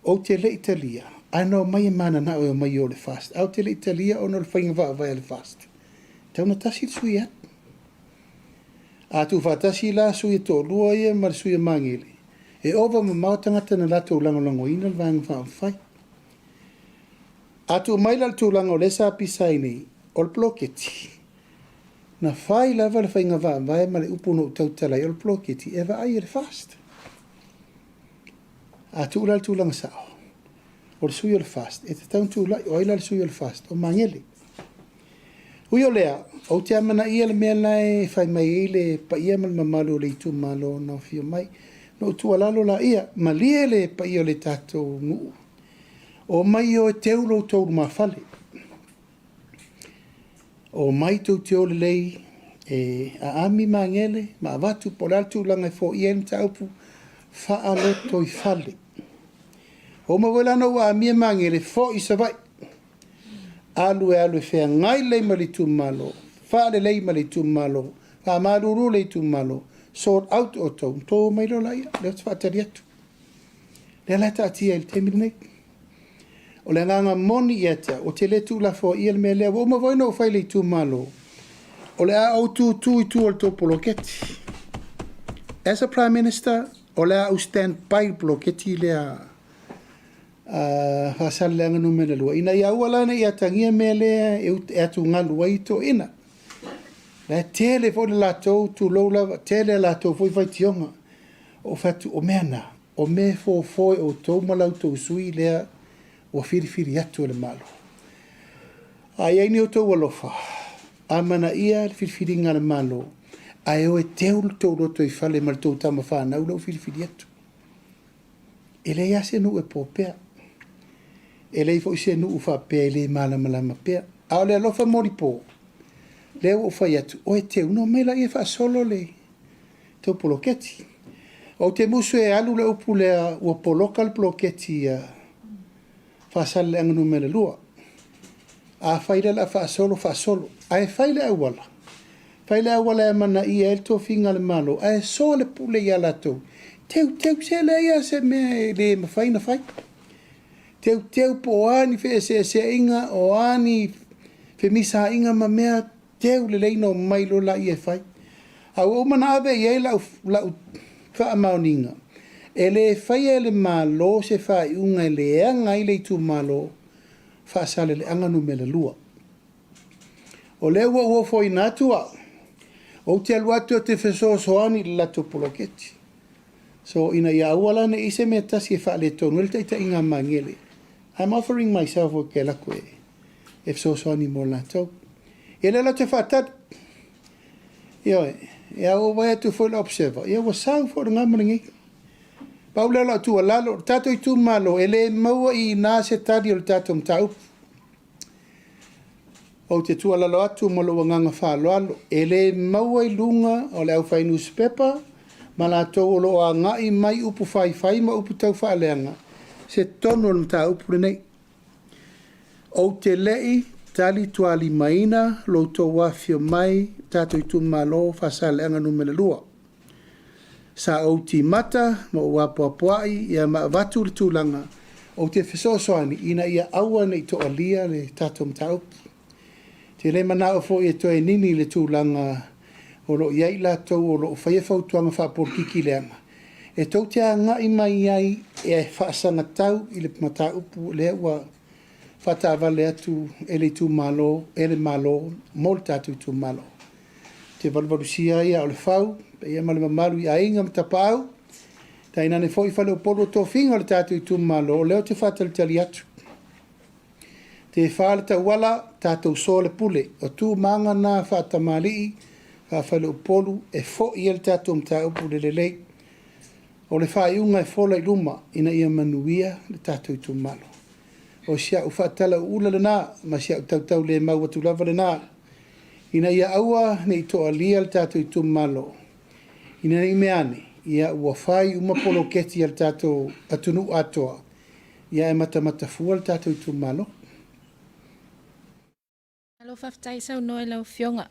ou te le i talia, ae na omai e mananao e omai o le FAST. Ae ou te le i talia ona o le faiga faavae a le FAST, e tatau ona tasi le sui alu. A tuufaatasi la sui e toalua ia ma le sui o Magele, e ova mamao tagata na latou lagolagoina le Vaega Faaupufai. A tuu mai la le tulaga o lea sa pisa ai nei, o le poloketi, na fai lava le faiga faavae ma le upu na ou tautala ai, o le poloketi e vaai e le FAST. A tuu la le tulaga sao, o le sui o le FAST, e tatau ona tulai. O ai la le sui o le FAST? O Magele. Ui o lea, ou te amanaia le mea la e fai mai ai le paia ma le mamalu o le itumalo na afio mai. Na ou tuualalo laia, malie le paia o le tatou nuu, omai o e teu lo outou lumafale. Omai tou te o lelei e aami Magele ma avatu po o le a le tulaga e foia ai le mataupu faalotoifale. Ua uma foi la ona ou aamia Magele, foi i Savaii. Alu e alu e feagai lelei ma le itumalo, faalelei ma le itumalo, faamalulu le itumalo, sort out outou, ona outou omai loa laia, lea ou te faatali atu. Lea la e taatia i le taimi lenei. O le agaga moni ia te au, ou te le tuulafoaia le mea lea. Ua uma foi ona ou fai i le itumalo, o le a ou tutu i tua o le tou poloketi. As a Prime Minister, o le a ou stand by le poloketi lea a Faasaleleaga Nu.2, ina ia aua la ne i atagia mea lea e atugalu ai toeaiina. La e tele foi le latou, tulou lava, tele a latou foi faitioga. Ou fai atu, o mea na, O mea e fofo e outou ma la outou sui lea ua filifili atu e le Malo. A i ai ni outou alofa, amanaia le filifiliga a le Malo, ae o e teu le tou lotoifale ma le tou tama fanau lea ua filifili atu. E leai lava se nuu e po pea. E leai foi se nuu faapea e le malamalama pea. A o le alofa molipo, lea ua ou fai atu, o e teu, ona omai laia e faasolo le tou poloketi. Ou te musu e alu le upu lea ua poloka le poloketi a Faasaleleaga Nu.2. Afai lea o le a faasolo, faasolo. Ae fai le auala, fai le auala e amanaia ai le tofiga a le Malo, ae soa le pule ia latou. Teuteu, se leai lava se mea e le mafai ona fai. Teuteu po o a ni feeseeseaiga, o a ni femisaaiga ma mea, teu lelei ona omai loa laia e fai. A ua uma ona ave i ai lau, lau faamaoniga, e le faia e le Malo se faaiuga e leaga ai le itumalo Faasaleleaga Nu.2. O lea ua ou ofoina atu au, ou te alu atu ou te fesoasoani i le latou poloketi. So, ina ia aua la ne i se mea tasi e faaletonu ai le taitaiga a Magele. I'm offering myself ou te alu atu e fesoasoani mo latou. Ia lea la ou te faatali. Ioe, ia ua vaai atu foi le Observer, ia ua sau foi lena ma lenei. Pau lea o lau tuualalo, o le tatou itumalo, e le maua i ina se tali o le tatou mataupu. Ou te tuualalo atu ma lou agaga faaaloalo, e le maua i luga o le aufai nusipepa ma latou o lo o agai mai upu faifai ma upu taufaaleaga se tonu o le mataupu lenei. Ou te le i talitualimaina lo outou afifio mai tatou itumalo Faasaleleaga Nu.2. Sa ou timata ma ou apoapoai ia ma avatu le tulaga ou te fesoasoani ina ia aua ne i toalia le tatou mataupu. Ou te le manao foi e toe nini i le tulaga o lo o i ai i latou o lo o faia fautuaga faapolokiki leaga, e tou te agai mai ai e faasagatau i le mataupu lea ua faataavale atu e le itumalo, e le Malo mo le tatou itumalo. Ou te valuvalusia ai aa o le fau, paia ma le mamalu i aiga ma tapaau, tainane foi faleupolu o tofiga o le tatou itumalo, o lea ou te faatalitali atu. Tefa le tauala, tatou soa le pule. O tu ma aga na faatamalii, faafaleupolu e foi ai le tatou mataupu i le lelei. O le faaiuga e fola i luma ina ia manuia le tatou itumalo. O si au faatalauula lena ma si au tautaulemau atu lava lena, ina ia aua ne i toalia le tatou itumalo, ina ne i mea ane, ia ua fai uma poloketi a le tatou atunuu atoa, ia ae matamata fua le tatou itumalo. Malo faafetai saunoa i lau Afioga.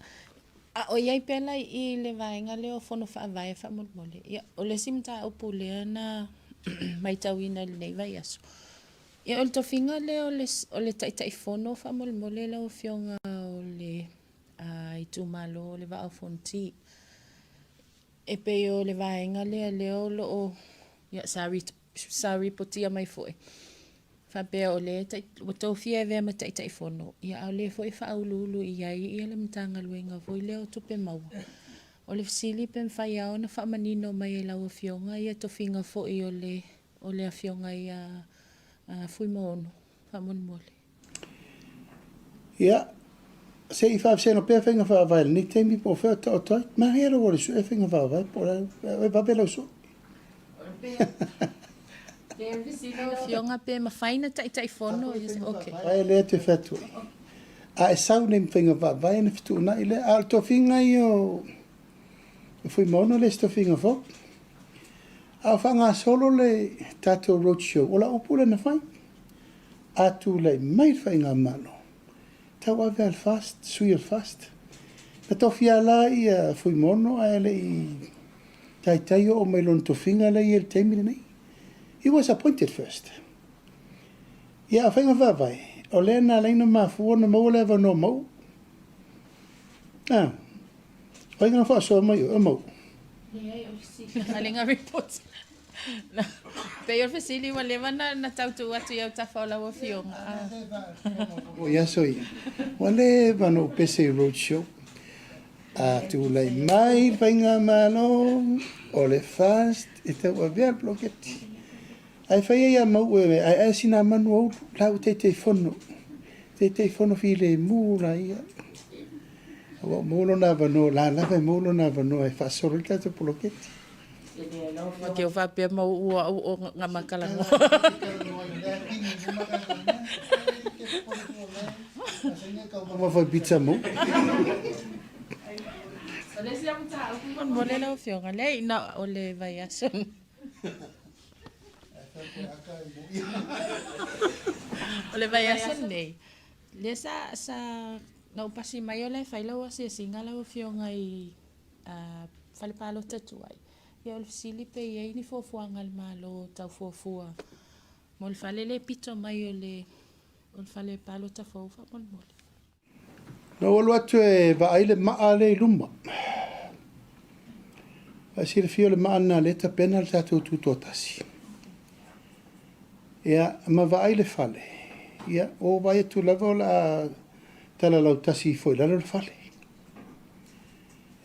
A o i ai pea la i i le vaega lea o Fono Faavae faamolemole, ia o le isi mataupu lea na matauina i lenei vaiaso, ia o le tofiga lea o le, o le Taitaifono faamolemole lau Afioga o le itumalo o le Vaa o Fonoti. E pei o le vaega lea lea o lo o, ia sa, sa ripotia mai foi, faapea o lea ua tofia e avea ma Taitaifono, ia a o lea foi e faauluulu i ai ia le Matagaluega foi lea o Tupe Maua. O le fesili pe mafai lava ona faamanino mai e lau Afioga ia tofiga foi o le, o le Afioga ia Fuimaono, faamolemole. Ia, se i faavasega pea faiga faavae i lenei taimi po o fea o taoto ai. Manaia lou alu sue faiga faavae po o le a, e vave lau sue. Lau Afioga pe mafai na Taitaifono. Okay. Faavae lea te fai atu ai. A e sau nei ma faiga faavae ona fetuunai lea. A o le tofiga ia o Fuimaono le isi tofiga fou. A o faagasolo le tatou road show, o lau upu lea na fai. A tulai mai le faigamalo, tauave lava le FAST, sui o le FAST. Na tofia la ia Fuimaono ae le i taitai oo mai lona tofiga lea e i ai i le taimi lenei. He was appointed first. Ia, a o faiga faavae, o lea na ala ai ona mafua ona maua le avanoa Mauu. Ah, o ai na faasoa mai oe, o Mauu? Leai, o le fesili a le report. Pei o le fesili ua leva na tau tuu atu i autafa o lau Afioga. O i aso ia, ua leva ona ou pese i road show. A tulai mai le faigamalo, o le FAST e tauavea le poloketi. Ae fai ai ia Mauu e aeae sina manu a Ulu, la ua Taitaifono, Taitaifono filemu laia. Aua ua maua lona avanoa, o la lava e maua lona avanoa e faasolo ai le tatou poloketi. Te o faapea Mauu o au o nga ma talanoa. Taumafa pizza Mauu. O le isi mataupu faamolemole lau Afioga, leai na o le vaiaso. O le vaiaso lenei, lea sa, sa, na ou pasi mai o la e fai lau asiasiga lau Afioga i fale palota tuai. Ia o le fesili pe i ai ni fuafuaga a le Malo tau fuafua mo le fale lea e pito mai o le fale palota fou faamolemole. Na ou alu atu e vaai le maa lea i luma. Ae silafia o le maa lena lea e tapena le tatou tutoatasi. Ia, ma vaai le fale, ia, ua ou vaai atu lava o le a talalautasi ifo i lalo le fale.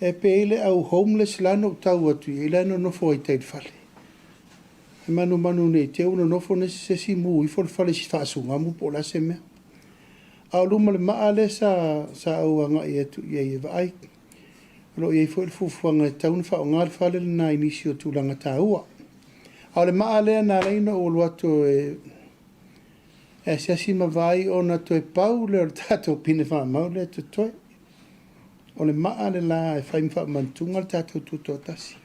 E pei le au homeless la na ou tau atu i ai la e nonofo ai i tai i le fale. E manumanu ne i te i ua nonofo se isi mu ifo le fale i se faasugamu po o le a se mea. A o luma o le maa lea sa, sa ou agai atu i ai e vaai. O lo o i ai foi le fuafuaga e tatau ona faaaoga le fale lena i nisi o tulaga taua. A o le maa lea na ala ai ona ou alu atu e asiasi ma vaai ona toe pau lea o le tatou pine faamau lea e totoe. O le maa le la e fai ma faamanatuga le tatou tutoatasi.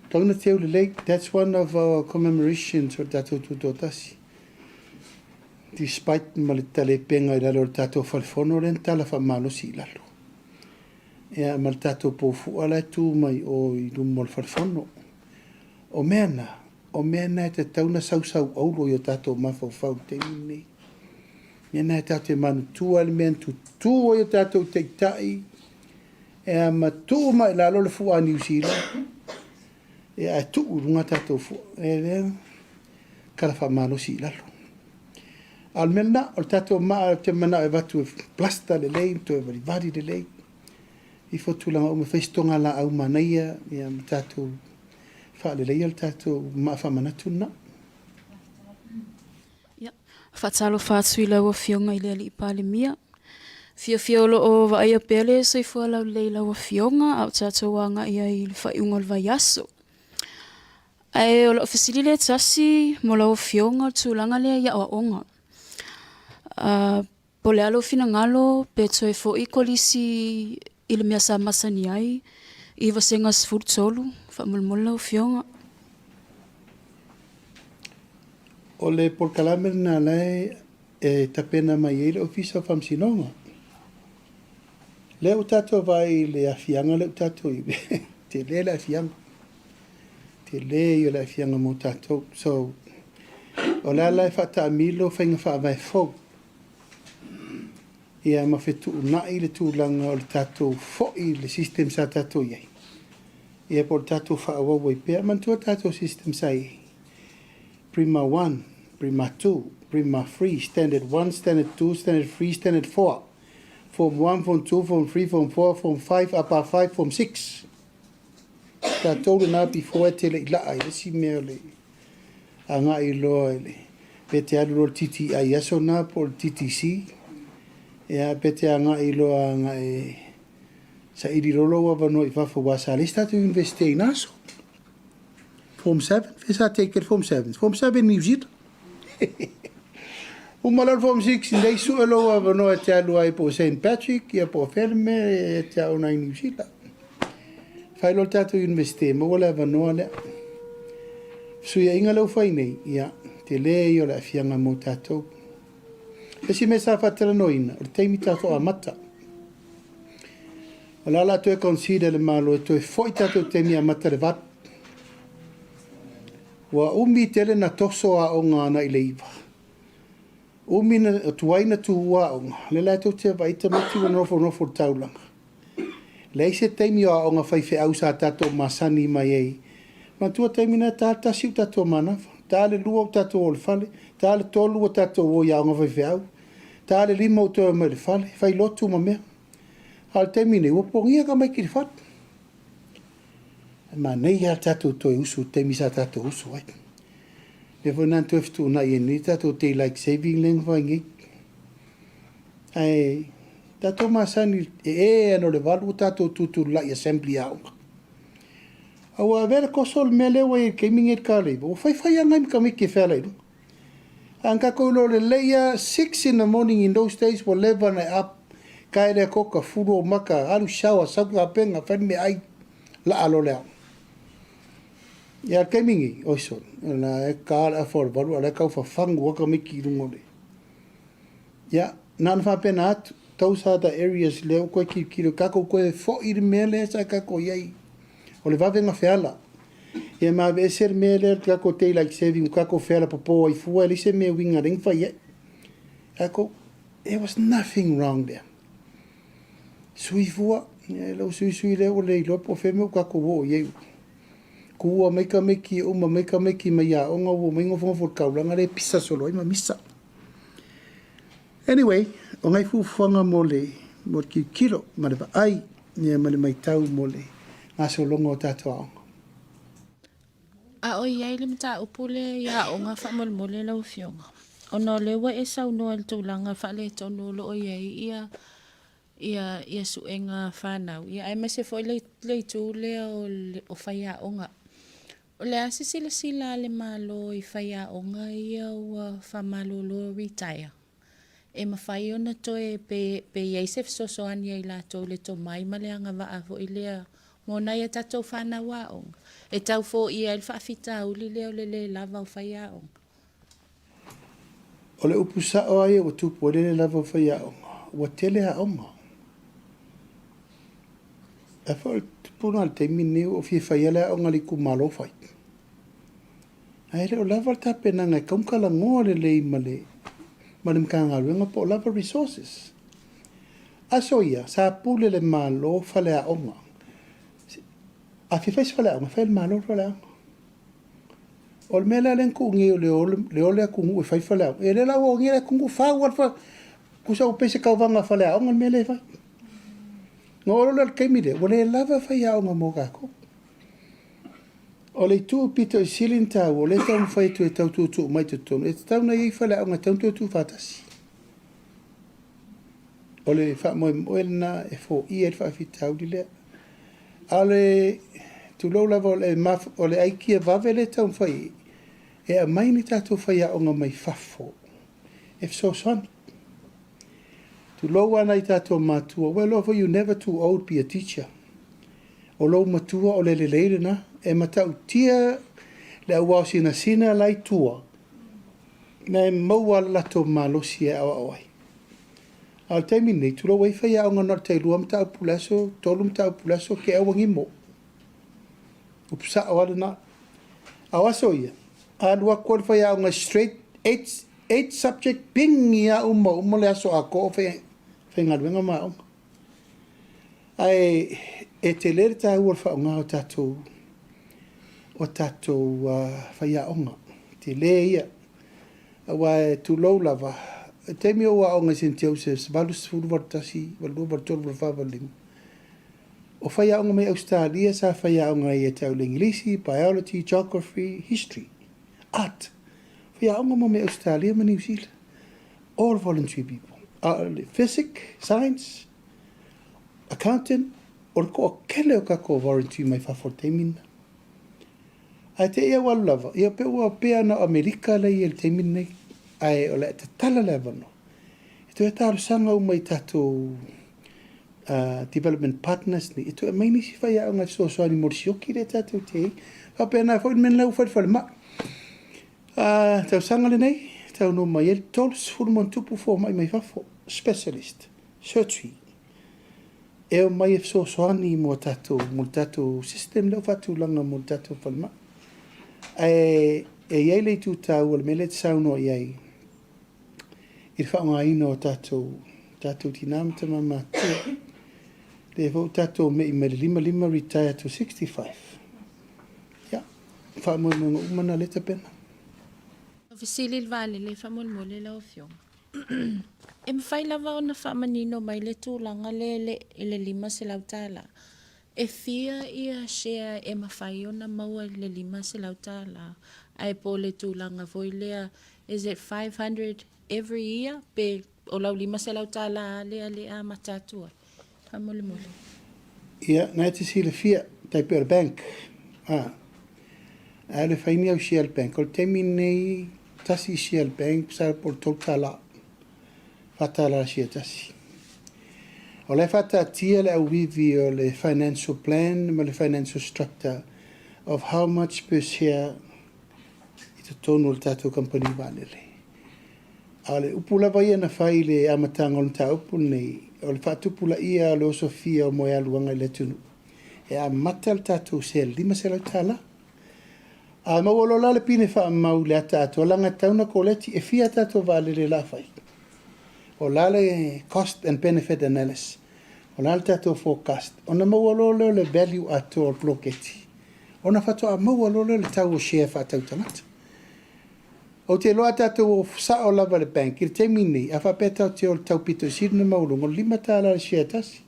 Tau na teu lelei, that's one of our commemorations o le tatou tutoatasi. Despite ma le talepega i lalo o le tatou fale fono lea na tala faamalosi i lalo. Ia ma le tatou pou fua la e tu mai o i luma o le fale fono. O mea na, o mea na e tatau ona sausauauro i o tatou mafaufau i le taimi lenei. Mea na e tatou te manatua ai le mea na tutū ai o tatou taitai e amatuu mai i lalo le fua a Niu Sila, ia ae tuu i luga tatou fua. E lea tala faamalosi i lalo. A o le mea lena, o le tatou maa ou te manao e avatu e plaster lelei, toe valivali lelei. Ifo tulaga uma, fai se togalaau manaia, ia ma tatou faaleleia le tatou maa faamanatu lena. Ia, faatalofa atu i lau Afioga i le Alii Palemia. Fiafia o lo o vaaia pea le soifua laulelei i lau Afioga a o tatou agai ai i le faaiuga o le vaiaso. Ae o lau fesili lea e tasi mo lau Afioga o le tulaga lea i aoaoga. Po o le a lou finagalo pe toe foi kolisi i le mea sa masani ai i vasega 13, faamolemole lau Afioga. O le polokalame lena la e tapena mai ai le Ofisa o Faamasinoga. Lea ua tatou vaai i le aafiaga lea ua tatou i ai, tele le aafiaga. Tele ia o le aafiaga mo tatou. So, o le a la e faataamilo faiga faavae fou ia ma fetuunai le tulaga o le tatou foi i le system sa tatou i ai. Ia po o le tatou faaauau ai pea. Manatua tatou system sa i ai. Prima 1, Prima 2, Prima 3, Standard 1, Standard 2, Standard 3, Standard 4, Form 1, Form 2, Form 3, Form 4, Form 5, Upper 5, Form 6. Tatou lena before e te le i laa i le isi mea o le agai loa i le pe te alu loa le TTI i aso na po o le TTC, ia pe te agai loa agai saili loa lou avanoa i fafo aua sa leai se tatou Universite i na aso. Form 7, fea sa take le Form 7? Form 7 New Zealand. Uma loa le Form 6, nei sue lou avanoa e te alu ai po o St. Patrick, ia po o fea le mea e te aoga ai i New Zealand. Fai loa le tatou Universite, maua le avanoa lea. Fesuiaiga lea ua fai nei, ia, tele ia o le aafiaga mo tatou. Isi mea sa faatalanoaina, o le taimi tatou amata. O le a o le a toe consider le Malo e toe foi tatou taimi amata i le 8. Ua umi tele na toso aoga ana i le 9. Umi na tuai na tuua aoga, lea la tou te vaai tamaiti ua nofonofo i le taulaga. Leai se taimi o aoga faifeau sa tatou masani mai ai. Manatua taimi na ta le 1 ua tatou manava, ta le 2 ua tatou o i le fale, ta le 3 ua tatou o i aoga faifeau, ta le 5 ua toe omai i le fale, fai lotu ma mea. A o le taimi nei, ua pogia tamaiti i le fale. E manaia lava le tatou toe usu i le taimi sa tatou usu ai. Mea foi na toe fetuunai ai nei tatou daylight saving lea na fai nei. Ae tatou masani e e ana o le valu ua tatou tutulai assembly aoga. A ua avea le koso o le mea lea ua i ai i le taimi nei i le kalaiva, ua faifai lava nai matamiti e feala i luga. A na tatou iloa lelei lava, six in the morning in those days ua leva ona e up, tae lea koka, fulu ou maka, alu shower, sau tapena, fai le meaai, laa loa le aoga. Ia, a o le taimi nei, oi sole, o la e ta le afa o le valu a o la e tau fafagu lava tamaiti i luga o le. Ia, na ona faapena atu, those are the areas lea ua toe tilotilo, tatou toe foi i le mea lea sa tatou i ai, o le vave ona feala. Ia ma aveese le mea lea o le tatou daylight saving ua tatou feala popo ai fua, e leai se mea e uiga lea na fai ai. Tatou, there was nothing wrong there. Sui fua, ia lau suisui lea ua le iloa po o fea mea ua tatou oo i ai. Kua mai tamaiti e uma mai tamaiti mai aoga ua omai nofonofo i le taulaga lea e pisa solo ai ma misa. Anyway, o nai fuafuaga mo le mo le tilotilo ma le vaai ia ma le maitau mo le gasologa o tatou aoga. A o i ai le mataupu lea i aoga faamolemole lau Afioga, ona o lea ua e saunoa i le tulaga faaletonu o lo o i ai ia ia ia suega a fanau, ia aemaise foi le le itu lea o le o faiaoga. O le a se silasila a le Malo i faiaoga ia ua faamalolo retire? E mafai ona toe pe pe i ai se fesoasoani a i latou i le tomai ma le agavaa foi lea mo nai a tatou fanau aoga e tau foia ai le faafitauli lea o le lē lava o faiaoga? O le upu sao lava ia ua tupu ai le le lava o faiaoga, ua tele aoga. Ae foi o le tupu lena i le taimi lenei ua ou fia fai lava le aoga a le itumalo fai. Ae le o lava le tapenaga e tatau ona talanoa lelei ma le ma le Matagaluega po o lava resources. Aso ia, sa pule le Malo faleaoga. A fia fai se faleaoga, e fai e le Malo le faleaoga. O le mea la lea na tuu nei o le o le atunuu e fai faleaoga, ia lea la ua ogia le atunuu, fau lava le fale, tusa ua pei se tauvaga faleaoga le mea lea e fai. Ona oo loa lea i le taimi lea, ua le lava faiaoga mo tatou. O le itu pito i sili ona taua, o lea e taumafai atu e tau tuutuu mai i totonu, e tatau ona i ai faleaoga e tatau ona toe tuufaatasi. O le faamoemoe lena e foia ai le faafitauli lea. A o le tulou lava o le, o le aikia vave lea e taumafai e aumai ni tatou faiaoga mai fafo e fesoasoani. Tulou lava nai tatou matua, ua iloa foi you never too old be a teacher. O lou matua o le lelei lena, e matautia le auao sinasina la i tua, na e maua le latou malosi e aoao ai. A o le taimi lenei, tulou ai faiaoga na o le tailua mataupu i le aso, tolu mataupu i le aso, te aua nimo. Upu sao lava lena. A o aso ia, alu atu lava le faiaoga straight, eight, eight subject, pigi lava uma, uma le aso atoa o faigaluega ma aoga. Ae e tele le taua o le faaaoga o tatou o tatou faiaoga, tele ia. Aua e tulou lava, i le taimi o ou aoga i Saint Joseph's, 80, 81, 82, 83, 84, 85, o faiaoga mai Ausetalia sa faiaoga ai ia te au i le Igilisi, Biology, Geography, History, Art. Faiaoga uma mai Ausetalia ma Niu Sila. All voluntary people. A o le Physic, Science, Accountant, o le toatele o tatou voluntary mai fafo i le taimi lena. Ae te i au alu lava, ia pe ua pea na o Amerika la i le taimi lenei, ae o le a tatala le avanoa. E toe talosaga uma i tatou development partners nei, e toe aumai nisi faiaoga e fesoasoani mo le sioki lea tatou te i ai. Faapena foi le mea lena ua fai i le falemai. Tausaga lenei, taunuu mai ai le 30 ma ona tupu fomai mai fafo, specialist, surgery, e omai e fesoasoani mo tatou, mo le tatou system lea ua faatulaga mo le tatou falemai. Ae e i ai le itu taua o le mea lea e te saunoa i ai i le faaaogaina o tatou, tatou tinã ma tama matutua. Lea foi ua tatou me'i mai le 55 retire to 65. Ia, faamoemoega uma na lea e tapena. Fesili i le vaalele faamolemole lau Afioga. E mafai lava ona faamanino mai le tulaga lea i le $500? E fia ia share e mafai ona maua i le $500 ae po o le tulaga foi lea is it 500 every year pe o lau $500 lava lea le amata atu ai? Faamolemole. Ia, na e te silafia, tai pei o le bank, a, a le fai ni au share le bank, o le taimi lenei, tasi share le bank, masalo po o le $3. $4 le share tasi. O la e faataatia le auivi o le financial plan ma le financial structure of how much per share i totonu o le tatou kamupani vaalele. A o le upu lava ia na fai i le amataga o le mataupu lenei, o le faatupulaia o le osofia o moealuaga i le atunuu, e amata le tatou share i le $500. A maua loa la le pine faamau i le ata atoa, leaga e tatau ona koleti, e fia a tatou vaalele o le a fai? O le a le cost and benefit analysis? O le a le tatou forecast? Ona maua loa lea o le value atoa o le poloketi, ona faatoa maua loa lea o le tau o share faatau tagata. Ou te iloa a tatou o sao lava i le bank i le taimi lenei, a faapea tatou te o i le tau pito i sili ona maualuga, o le $5 le share tasi.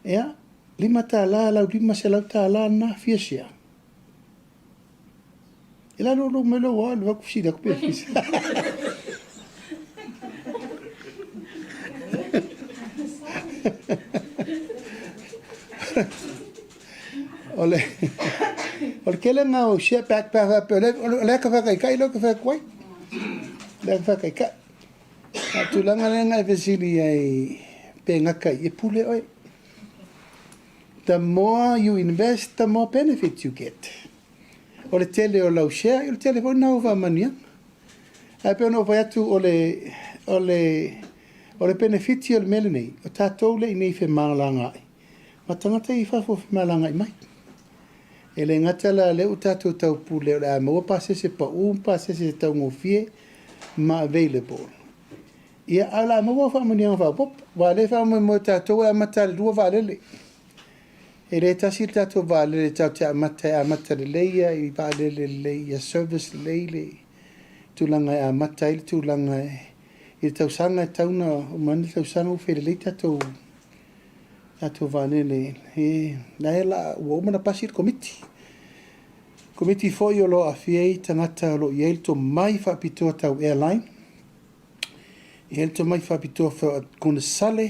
Ia, $5, lau $500 lena, fia share? E la lou mai lou alu atu fesili atu pe fia. O le o le tele lena o share back pa faapea o le o le aka faataitai lea ou te fai atu ai. O le aka faataitai. A o le tulaga lea na e fesili ai pe gata i e pule oe. The more you invest, the more benefit you get. O le tele o lau share, o le tele foi lena o faamanuiaga. Ae pei ona ou fai atu, o le, o le, o le penefiti o le mea lenei, o tatou lea i inei femalagaai, ma tagata ia i fafo femalagaai mai. E le gata la lea ua tatou taupule o le a maua pasese pau ma pasese taugofie ma available. Ia, a o le a maua faamanuiaga faaopoopo, aua o lea e faamoemoe tatou e amata i le 2 vaalele. E le tasi le tatou vaalele tatou te amata e amata lelei ia i vaalele lelei ia service lelei le tulaga e amata ai le tulaga e i le tausaga e tatau ona uma ane le tausaga ua fai lelei tatou tatou vaalele e la e la ua uma ona pasi le komiti. Komiti foi o lo o aafia ai tagata o lo o i ai le tomai faapitoa tau airline. E i ai le tomai faapitoa faa-konesale,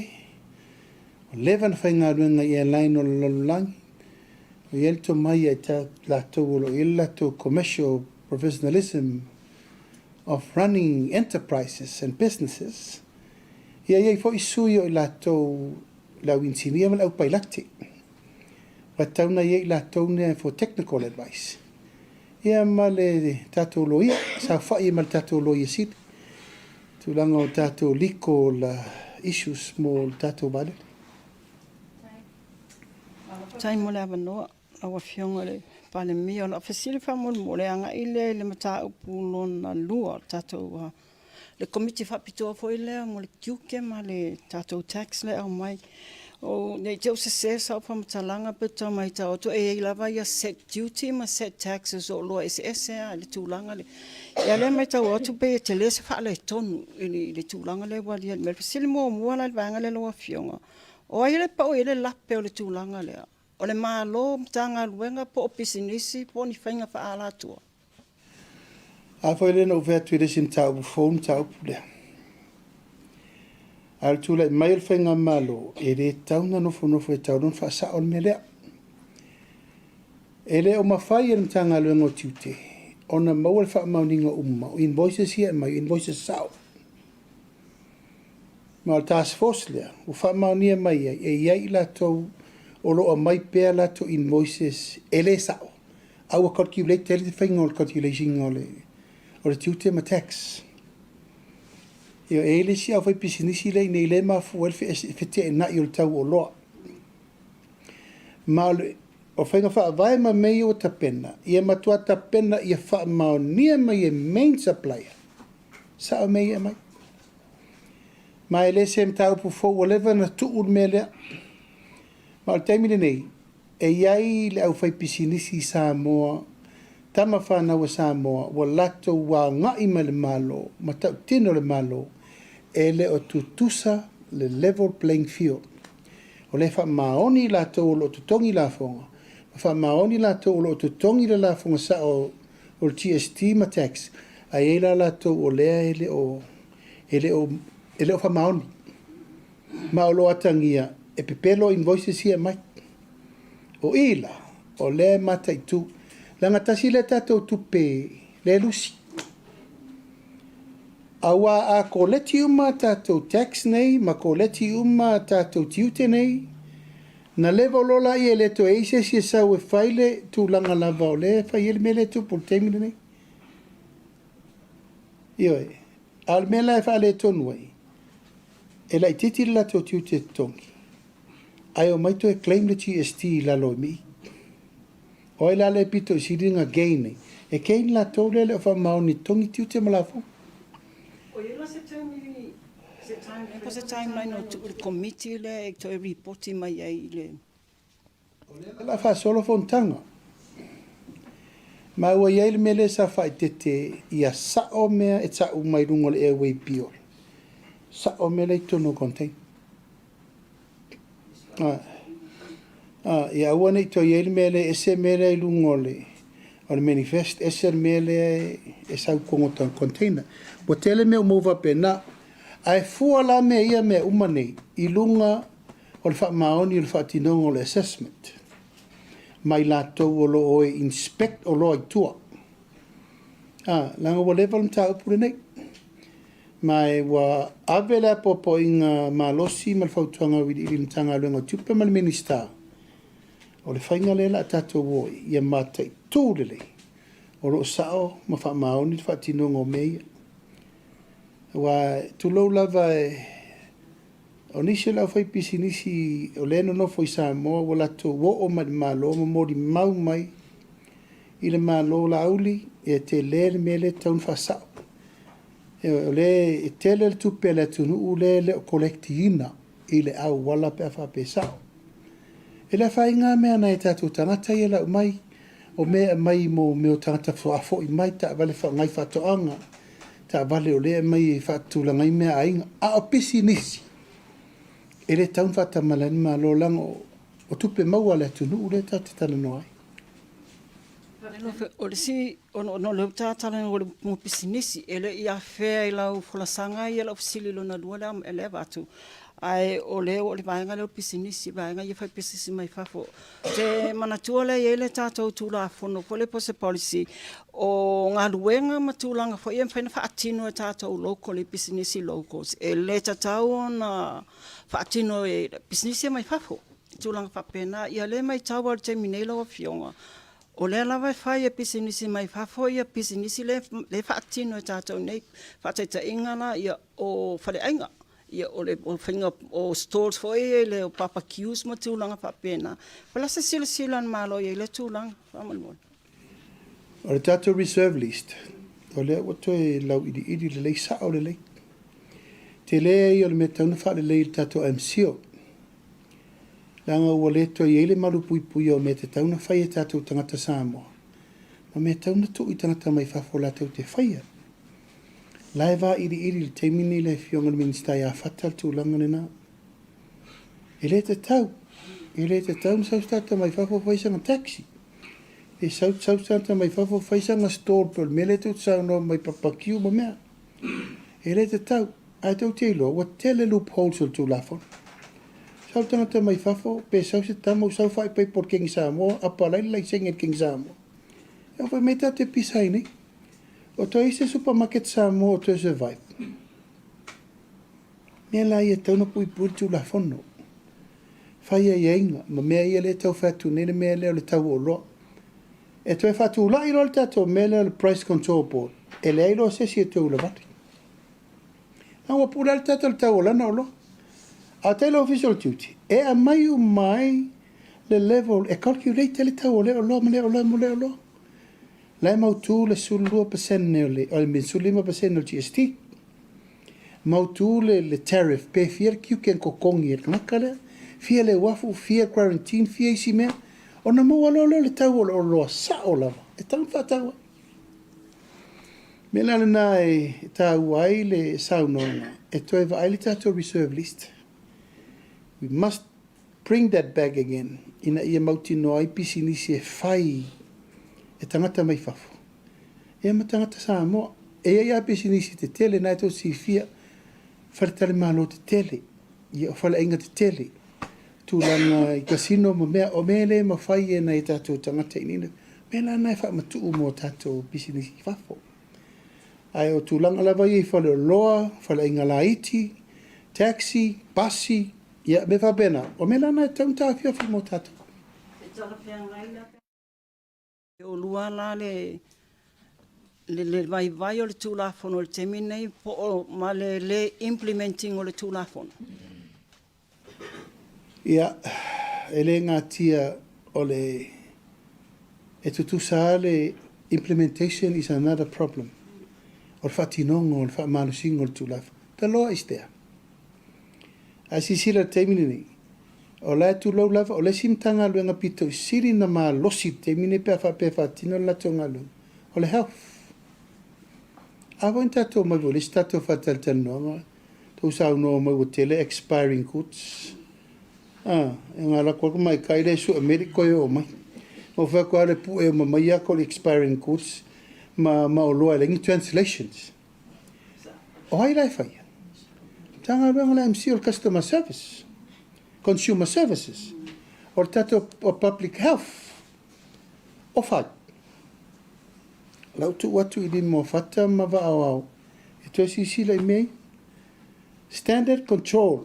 ua leva ona faigaluega i airline o le lalolagi, ua i ai le tomai ia i latou o lo o i ai le latou commercial professionalism of running enterprises and businesses. Ia, e i ai foi sui o i latou le au inisinia ma le au pailate. Ua tatau ona i ai i latou nei for technical advice. Ia ma le tatou loia, saofai ai ma le tatou Loia Sili, tulaga o tatou legal issues mo le tatou vaalele. Faafetai mo le avanoa lau Afioga i le Palemia. O lau fesili faamolemole e agai lea i le mataupu lona lua o le tatou le Komiti Faapitoa foi lea mo le tiute ma le tatou tax lea e aumai. Ne i te i ua sese sau faamatalaga pe tau matau atu e i ai lava ia set duty ma set taxes o oloa eseese lava i le tulaga lea. Ia o lea e matau atu pei e tele se faaletonu i le tulaga lea ua aliali mai. O le fesili muamua la i le vaega lea lau Afioga, o ai lea e pau i ai le lape o le tulaga lea? O le Malo, Matagaluega po o pisinisi po o ni faiga faaalatua? A foi lea na ou fai atu i le isi mataupu fou le mataupu lea. A o le tulai mai o le faigamalo, e le tatau ona nofonofo e tatau loa ona faasao le mea lea. E le o mafai e le Matagaluega o Tiute ona maua le faamaoniga uma o invoices ia e aumai, o invoices sao. Ma o le task force lea ua faamaonia mai ai, e i ai i latou o lo o aumai pea latou invoices e le sao, a ua calculate ai le faiga o le calculation o le, o le tiute ma tax. Ioe, e i ai le isi aufaipisinisi lea i inei lea e mafua ai le feteenai o le tau o oloa. Ma o le o faiga faavae ma mea ia ua tapena, ia matua tapena ia faamaonia mai e main supplier, sao mea ia e aumai. Ma e le se mataupu fou ua leva ona tuu le mea lea. Ma o le taimi lenei, E i ai le aufaipisinisi i Samoa, tama fanau a Samoa, ua latou agai mai le Malo ma tautino le Malo, e le o tutusa le level playing field. O lea e faamaoni i latou o lo o totogi lafoga, ma faamaoni i latou o lo o totogi le lafoga sao o le GST ma tax, ae i ai la latou o lea e le o, e le o, e le o faamaoni. Ma o lo o atagia e pepelo invoices ia e aumai. O i la, o lea e mataitu, leaga tasi lea tatou tupe lea e lusi. Aua a koleti uma tatou tax nei ma koleti uma tatou tiute nei, na level loa laia e le toe i ai se isi e sau e fai le tulaga lava o lea e fai ai le mea lea e tupu i le taimi lenei. Ioe. A o le mea la e faaletonu ai, e laitiiti le latou tiute e totogi, ae omai toe claim le GST i lalo i i. O ai la lea e pito i sili ona gain ai? E gain latou lea e le o faamaoni e totogi tiute ma lafoga. O i ai la se taimi, se time frame po o se timeline o tuu i le Komiti lea e toe ripoti mai ai i le. O lea o le a faasolo fonotaga. Ma ua i ai le mea lea sa faaeteete ia sao mea e tau mai luga o le airway bill. Sao mea la e i totonu o container. Ia aua ne i toe i ai le mea lea e ese mea lea i luga o le o le manifest, ese le mea lea e sau i totonu o container. Ua tele mea ua maua faapena. Ae fua la mea ia mea uma nei i luga o le faamaoni o le faatinoga o le assessment ma i latou o lo o e inspect oloa i tua. Leaga ua leva le mataupu lenei. Ma e ua ave le apoapoaiga malosi ma le fautuaga auiliili i le Matagaluega o Tiute ma le Minisita, o le faiga lea o le a tatou o ai, ia mataitu lelei o lo o sao ma faamaoni le faatinoga o mea ia. Aua, tulou lava, o nisi o le aufaipisinisi o lea e nonofo i Samoa ua latou oo mai i le Malo ma molimau mai i le Malo, Laauli, e tele le mea lea e tatau ona faasao. O lea e tele le tupe a le atunuu lea e le o collect ina i le auala pe a faapea e sao. E le afaina lava mea a nai o tatou tagata ia e lau mai, o mea e aumai mo mea o tagata faafoi mai, taavale faigaifaatoaga, taavale o lea e aumai e faatulaga ai mea a aiga. A o pisinisi, e le tatau ona faatamala ai le Malo, leaga o tupe maua a le atunuu lea tatou te talanoa ai. O le isi, ona o lea ua ta talanoa mo pisinisi, e le i afea i lau folasaga ia lau fesili lona lua lea e avatu, ae o lea o le vaega lea o pisinisi, vaega ia fai pisinisi mai fafo. Ou te manatua lea e i ai le tatou Tulafono foi lea po o se policy o galuega ma tulaga foi ia e mafai ona faatino e tatou local i pisinisi locals, e le tatau ona faatino e pisinisi ia mai fafo. Tulaga faapena. Ia o lea e matau lava i le taimi nei lau Afioga, o lea lava e fai e pisinisi mai fafo ia pisinisi lea e faatino e tatou nei. Faataitaiga la, ia o faleaiga, ia o le faiga o stalls foi ia o barbeques ma tulaga faapena. Po o le a se silasila a le Malo i ai i lea tulaga faamolemole? O le tatou reserve list, o lea ua toe lauiliili lelei, sao lelei. Tele ia o le mea e tatau ona faalelei i le tatou MCIL. Leaga ua le toe i ai le malupuipuia o mea e tatau ona fai e tatou tagata Samoa, ma mea e tatau ona tuu i tagata mai fafo latou te faia. O la e vailiili i le taimi lenei le Afioga i le Minisita ia Fata le tulaga lena. E le tatau, e le tatau ona sau se tagata mai fafo fai sana taxi. E sau, sau se tagata mai fafo fai sana stall pei o le mea lea tou te saunoa mai barbecue ma mea. E le tatau. Ae tou te iloa, ua tele loopholes o le Tulafono. Sau le tagata mai fafo, pe sau se tama ua sau faaipoipo i le Kegi Samoa, apalai le laisene i le Kegi Samoa. E oo foi mai tatou te pisa ai nei. O toe i ai se supermarket Samoa o toe survive? Mea la ia e tatau ona puipui le Tulafono. Fai aiaiga ma mea ia lea e tau fai atu nei le mea lea o le tau o oloa. E toe faatulai loa le tatou mea lea o le Price Control Board, e leai loa se isi e toe ulavale. A ua pule lava le tata i le tau o lana oloa. A o tai le Ofisa o le Tiute, e aumai uma ai le level e calculate ai le tau o lea oloa ma lea oloa ma lea oloa. La e mautu le 12% o le, o le 15% o le GST. Mautu le, le tariff, pe fia le tiute na totogi e le tagata lea, fia le uafu, fia quarantine, fia isi mea, ona maua loa lea o le tau o le oloa sao lava e tatau ona faatau ai. O le mea la lena e taua ai le saunoaga e toe vaai le tatou reserve list. We must. bring that back again ina ia mautinoa ai pisinisi e fai e tagata mai fafo ia ma tagata Samoa. E i ai lava pisinisi tetele na e tou silafia, faletalimalo tetele, ia o faleaiga tetele, tulaga i casino ma mea, o mea e le mafai e nai o tatou tagata i inei, mea la na e faamatuu mo tatou pisinisi i fafo. Ae o tulaga lava ia i faleoloa, faleaiga laiti, taxi, pasi, ia mea faapena, o mea la na e tatau ona taofiofi mo tatou. E talafeagai la pe oulua la le le vaivai o le Tulafono i le taimi lenei po o ma le le implement ina o le Tulafono? Ia, e le natia o le e tutusa lava le implementation is another problem. O le faatinoga o le faamalosiga o le Tulafono. The law is there. Ae silasila i le taimi lenei, o la e tulou lava, o le isi Matagaluega pito i sili ona malosi i le taimi lenei pe a faapea e faatino le latou galuega, o le Health. A foi na tatou omai foi i le isi tatou faatalatalanoaga, tou saunoa mai ua tele expiring goods. A, e na alu atu lava le tamaitai lea e sue mai e le i toe oo mai. Na ou fai atu, a o le pue uma mai ata o le expiring goods ma oloa e leai ni translations. O ai la e faia? Matagaluega a le MC o le Customer Service, Consumer Services, o le tatou Public Health, o fai. Lau tuu atu i lima o Fata ma Vaaoao e toe silasila i mea ia. Standard Control,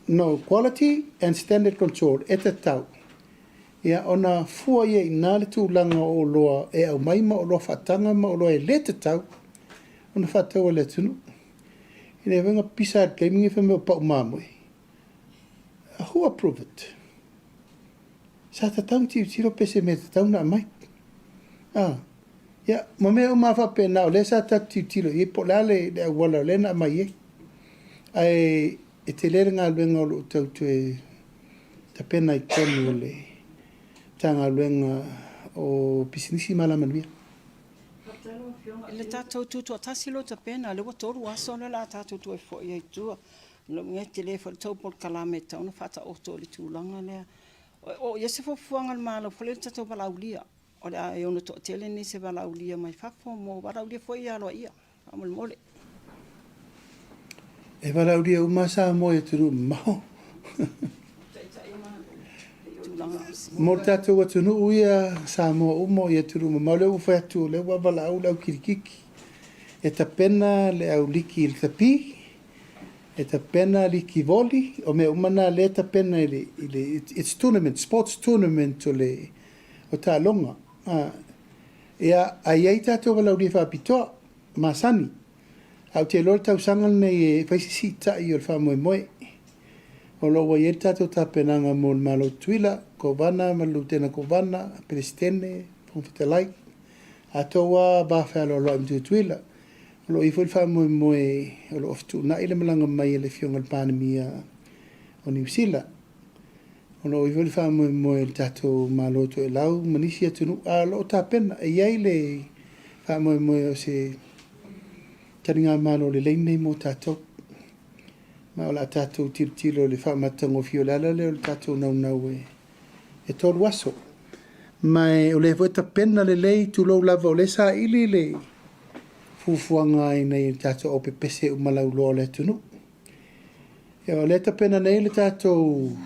no, Quality and Standard Control e tatau ia ona fua ia i ina le tulaga o oloa e aumai ma oloa faataga ma oloa e le tatau ona faatau e le atunuu. E le mafai ona pisa i le taimi lenei fai mai o pau mamoe. Who approve it? Sa tatau ona tilotilo pe se mea tatau ona aumai. Ah, ia, ma mea uma lava faapena, o lea sa tatou tilotilo i ai po o le a le, le auala o lea na aumai ai. Ae e tele le galuega o lo o tau toe tapena i totonu o le Matagaluega o Pisinisi ma Alamanuia. I le tatou tutoatasi lea ua tapena, o lea ua 3 aso lea o le a tatou toe foi ai i tua. O lona uiga e tele foi le tou polokalame e tatau ona faataoto i le tulaga lea. O i ai se fuafuaga a le Malo foi lea i le tatou valaaulia, o le a e ono toatele nisi e valaaulia mai fafo mo valaaulia foi ia aloaia, faamolemole. E valaaulia uma Samoa i atunuu mamao. Mo le tatou atunuu ia, Samoa uma i atunuu mamao, lea ua fai atu, o lea ua valaau le au kilikiki, e tapena le au liki i le tapi, e tapena liki voli, o mea uma na lea e tapena i le, i le it's tournament, sports tournament o le o taaloga. A, ia, a i ai tatou valaaulia faapitoa, masani. Ae ou te iloa le tausaga lenei e fai se siitai o le faamoemoe. O lo o ua i ai le tatou tapenaga mo le Malo o Tutuila, Kovana ma le Lutena Kovana, Peresetene, Fofoga Fetalai, atou lava va fealoaloai ma Tutuila. O lo o i ai foi le faamoemoe o lo o fetuunai le malaga mai a le Afioga i le Palemia o Niu Sila. O lo o i ai foi le faamoemoe i le tatou Malo Toelau ma nisi atunuu, a o lo o tapena. E i ai le faamoemoe o se taligamalo lelei lenei mo tatou. Ma o le a tatou tilotilo i le faamatagofie o le ala lea o le tatou naunau e 3 aso. Ma o lea foi e tapena lelei, tulou lava, o lea e saili le fuafuaga ina ia tatou au pepese uma lauloa o le atunuu. Ia, o lea e tapena nei le tatou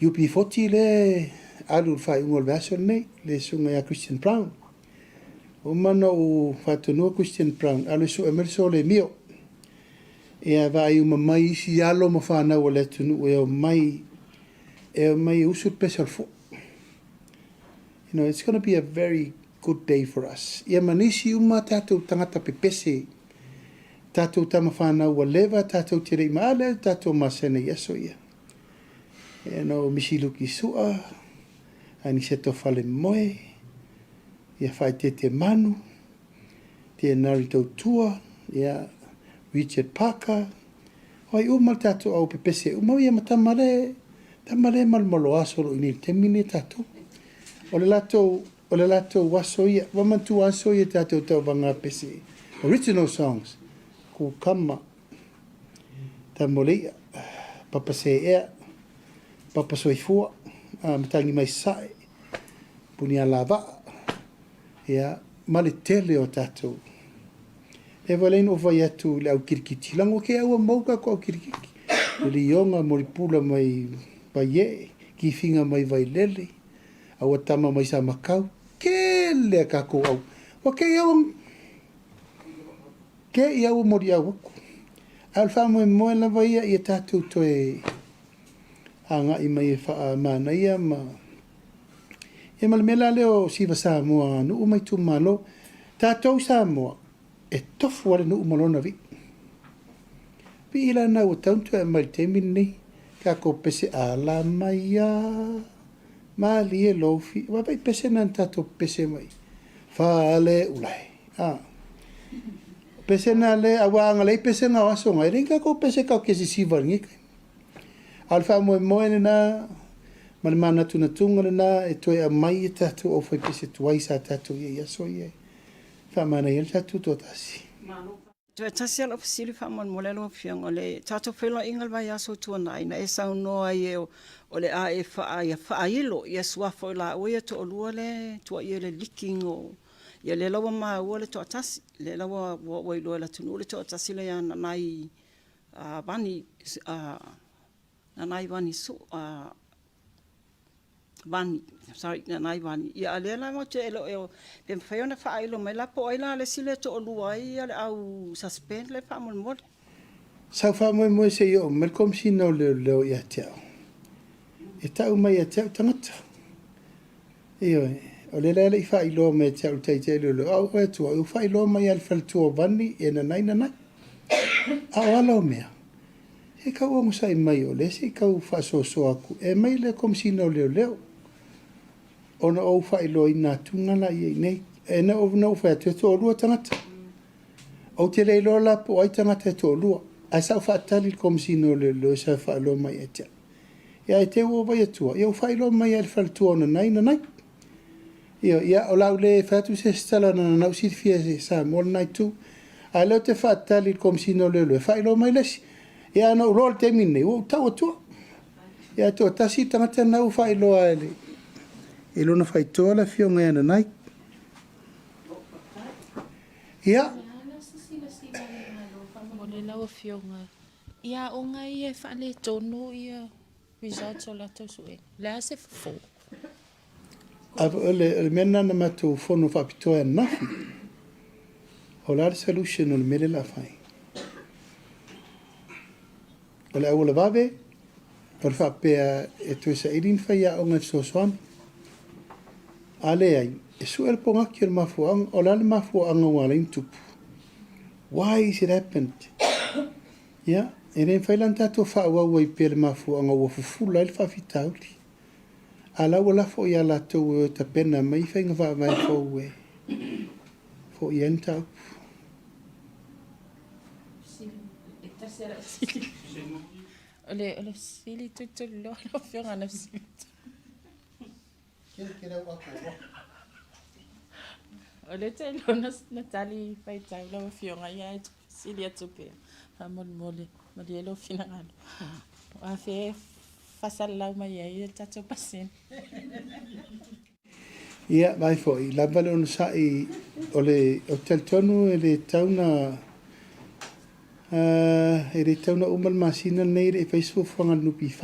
UP40 lea e alu i le faaiuga o le vaiaso lenei, le susuga ia Christian Brown. Ua uma ona ou faatonuina Christian Brown, alu e sue mai le sole mio. Ia vaai uma mai isi alo ma fanau a le atunuu e omai, e omai e usu le pese o le fua. You know, it's going to be a very good day for us. Ia ma nisi uma tatou tagata pepese, tatou tama whanau ua leva, tatou te rei ma ale, tatou masene i aso ia. You know, Misi Luki Sua, Aniseto Falemoe, ia Whaitete Manu, Te Nari Tautua, ia Richard Parker, o ai uma le tatou au pepese uma ia ma tama le, tama le malomalo aso lo i nei taimi nei tatou. O le latou, o le latou aso ia, ua manatua aso ia tatou tauvaga pese. Original songs, Kukama, Tamoleia, Papa Seea, Papa Soifua, Matagi mai Sasae, Punialavaa, ia, ma le tele o tatou. E wale no fai atu le au kirikiti. Lango ke aua mau ka ko au kirikiti. Le lionga mo le pula mai Vaiee, kifinga mai Vailele, aua tama mai Samakau. Kele a kakou au. Wa ke au ke i au mori au aku. A o le faamoemoe lava ia ia tatou toe agai mai e faamanaia ma Ia ma le mea la lea o Siva Samoa nuu ma itumalo, tatou Samoa e tofu lava le nuu ma lona vii. Vii la na ua tau toe aumai i le taimi lenei, tatou pese ala mai a, malie lou fi, vaavaai pese na na tatou pese mai, fale ulae, a. Pese na le, aua a na leai pese na o aso na, e leai ni tatou pese tatou te sisiva i lenei taimi. A o le faamoemoe lena ma le manatunatuga lena e toe aumai e tatou aufaipese tuai sa tatou i ai i aso ia e faamanaia ai le tatou tutoatasi. Toe tasi lava lau fesili faamolemole lau Afioga, o le tatou feiloaiga i le vaiaso ua tuanai, na e saunoa ai e o le a e ia faailo ia suafa o i laua ia e toalua lea e tuuaia i le leaking o, ia lea la ua maua le toatasi, lea la ua iloa e le atunuu le toatasi lea ia Nanai Vani, Nanai Vani Vani, sorry, Nanai Vani. Ia a lea la matou te le o, pe mafai ona faailo mai la po o ai la le isi lea e toalua ai le au suspend lea faamolemole. Sa ou faamoemoe se i oo mai le Komesina o Leoleo ia te au, e tau mai ia te au tagata. Ioe, o lea la e le i faailoa mai ia te au e le Taitai Leoleo, a ou fai atu au, ua faailoa mai lava e le faletua o Vani e Nanai Nanai. A o ala o mea, se i tau onosai mai o lea se i tau faasoasoa atu e aumai le Komesina o Leoleo ona ou faailoaina atuga la ia i inei. E na ou fai atu, e toalua tagata. Ou te le iloa la po o ai tagata e toalua, ae sa ou faatali i le Komesina o Leoleo e sa faailoa mai ia te au. Ia ae te ua vai atua, ia ua faailoa mai lava e le faletua o Nanai, Nanai. Ioe, ia o la ou le fai atu se isi tala na na ou silafia e Samoa lena itu. A o lea ou te faatali i le Komesina o Leoleo e faailoa mai le isi. Ia ae na ou iloa i le taimi lenei, ua ou tau atua. Ia ae toatasi le tagata lena ua faailoa e le i lona faitoa le afioga ia Nanai. Ia. Faamolemole lau Afioga I aoga ia e faaletonu ia results o latou suega, o le a se fofo? O le mea lena na matou fono faapitoa ai ananafi. O le a le solution o le mea lea o le a fai? O le auala vave, o le faapea e toe saili ni faiaoga e fesoasoani. A leai, e sue le pogaki o le mafuaaga, o le a le mafuaaga ua ala ai ona tupu? Why is it happened? Ia, e le mafai la ona tatou faaauau ai pea le mafuaaga ua fufula ai le faafitauli. A la ua lafo ia latou e o e tapena mai faiga faavae fou e foia ai le mataupu. O le fesili tulituliloa lau Afioga na fesili atu. O lea e te iloa na tali faitau lau Afioga, ia ae fesili atu pea faamolemole, malie lou finagalo. O afea e faasalalau mai ai le tatou pasene? Ia, vaai foi, lava le onosai, o le, ou te talitonu e le tatau na, e le tatau na uma le masina lenei e le i fai se fuafuaga a le NPF.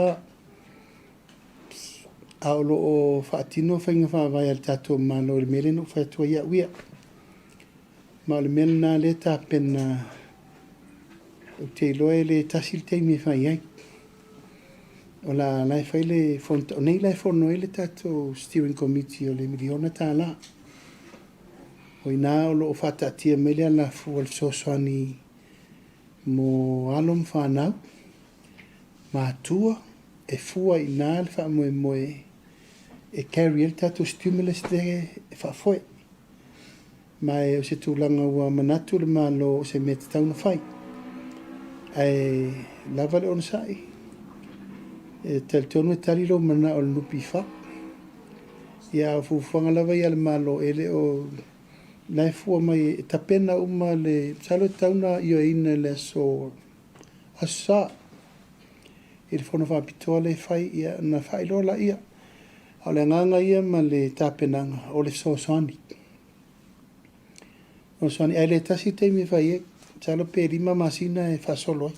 A o lo o faatino faiga faavae a le tatou Malo i le mea lea na ou fai atu ai au ia. Ma o le mea lena lea e tapena, ou te iloa e le tasi le taimi e fai ai. O la, la e fai le fono, o nei la e fono ai le tatou steering committee o le miliona tala. O i ina o lo o faataatia mai le alafua o le fesoasoani mo alo ma fanau, matua, e fua i ina le faamoemoe e carry ai le tatou stimulus lea e faafoe. Ma o se tulaga ua manatu le Malo o se mea tatau ona fai. Ae lava le onosai, e talitonu e tali lou manao i le NPF. Ia a o fuafuaga lava ia a le Malo e le o la e fua mai e tapena uma le, masalo e tatau ona ioeina i le aso, Aso Sa. i le fono faapitoa lea e fai, ia ona faailoa laia. A o le agaga ia ma le tapenaga, o le fesoasoani. Fesoasoani, ae le tasi le taimi e fai ai. Masalo pe 5 masina e faasolo ai.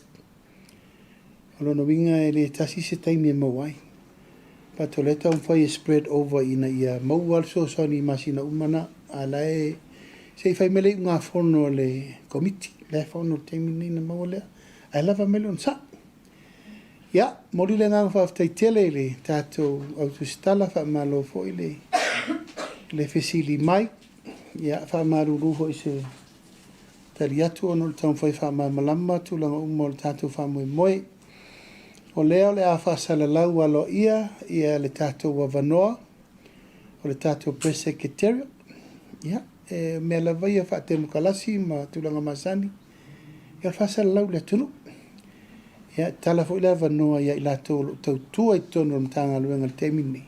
O lona uiga e le tasi se taimi e maua ai. But o lea e taumafai e spread over ina ia maua le fesoasoani i masina uma na. A o la e, se i fai mai le iugafono a le Komiti, la e fono i le taimi lenei ona maua lea. Ae lava mai le onosai. Ia, momoli le agaga faafetai tele i le tatou au tusitala, faamalo foi le, le fesili mai. Ia, faamalulu foi i se tali atu ona o le taumafai e faamalamalama tulaga uma o le tatou faamoemoe. O lea o le a faasalalau aloaia ia le tatou avanoa o le tatou Press Secretariat. Ia, e mea lava ia faatemokalasi ma tulaga masani, ia o le faasalalau i le atunuu. Ia, e tatala foi le avanoa ia i latou o lo o tautua i totonu o le Matagaluega i le taimi lenei,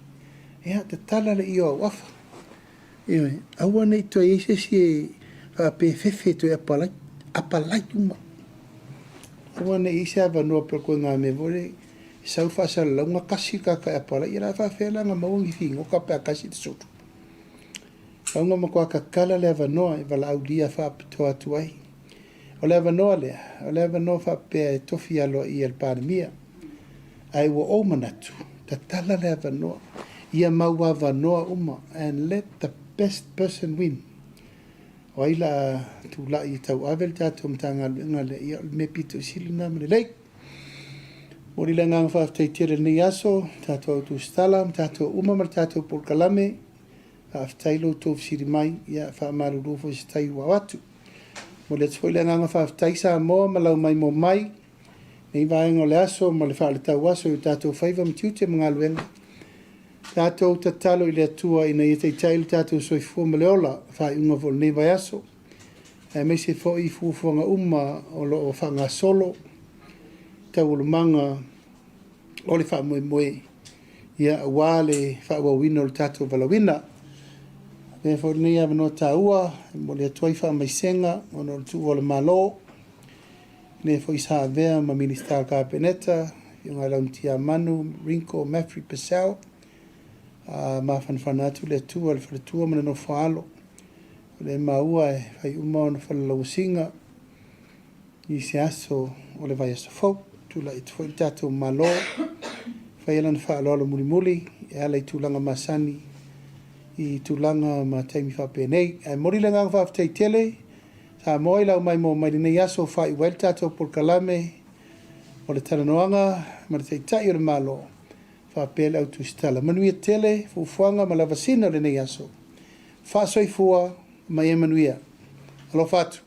ia, tatala le i o auafa. Ioe, aua ne i toe i ai se isi e faapea e fefe e toe apalai, apalai uma. Aua ne i i ai se avanoa pei o le ituaiga mea foi lea e sau le faasalalauga kasi le tagata e apalai, ia o le a faapefea la ona maua ni figota pe a kasi le sulu? Tatau ona matua tatala le avanoa e valaaulia faapitoa atu ai. O le avanoa lea, o le avanoa faapea e tofi aloaia e le Palemia. Ae ua ou manatu, tatala le avanoa, ia mau avanoa uma and let the best person win. O ai la a tulai e tauave le tatou Matagaluega lea, ia o le mea pito i sili lena ma lelei. Momoli le agaga faafetai tele i lenei aso, tatou au tusitala ma tatou uma ma le tatou polokalame. Faafetai lo outou fesili mai, ia faamalulu foi i se tai ua ao atu. Momoli atu foi le agaga faafetai Samoa ma lau maimoa mai nei vaega o le aso ma le faaletau aso i o tatou faiva ma tiute ma galuega. Tatou tatalo i le Atua ina ia taitai lo tatou soifua ma le ola, faaiuga foi o lenei vaiaso, aemaise foi fuafuaga uma o lo o faagasolo taualumaga o le faamoemoe, ia, aua le faaauauina o le tatou valaauina. Avea foi lenei avanoa taua e momoli atu ai faamaisega ona o le tuua o le Malo, le foi sa avea ma Minisita o le Kapeneta, Afioga ia Laumatia Manu Ringo Mathew Purcell, a mafanafana atu le Atua i le faletua ma le nofo-a-alo. O lea e maua e fai uma ona falelauasiga i se aso o le vaiaso fou. Tulai atu foi le tatou Malo, faia lana faaaloalo mulimuli e ala i tulaga masani i tulaga ma taimi faapenei. Ae momoli le agaga faafetai tele Samoa i lau maimoa mai lenei aso ua faaiu ai le tatou polokalame o le talanoaga ma le Taitai o le Malo faapea le au tusitala. Manuia tele fuafuaga ma lavasiga o lenei aso. Faasoifua ma ia manuia. Alofa atu.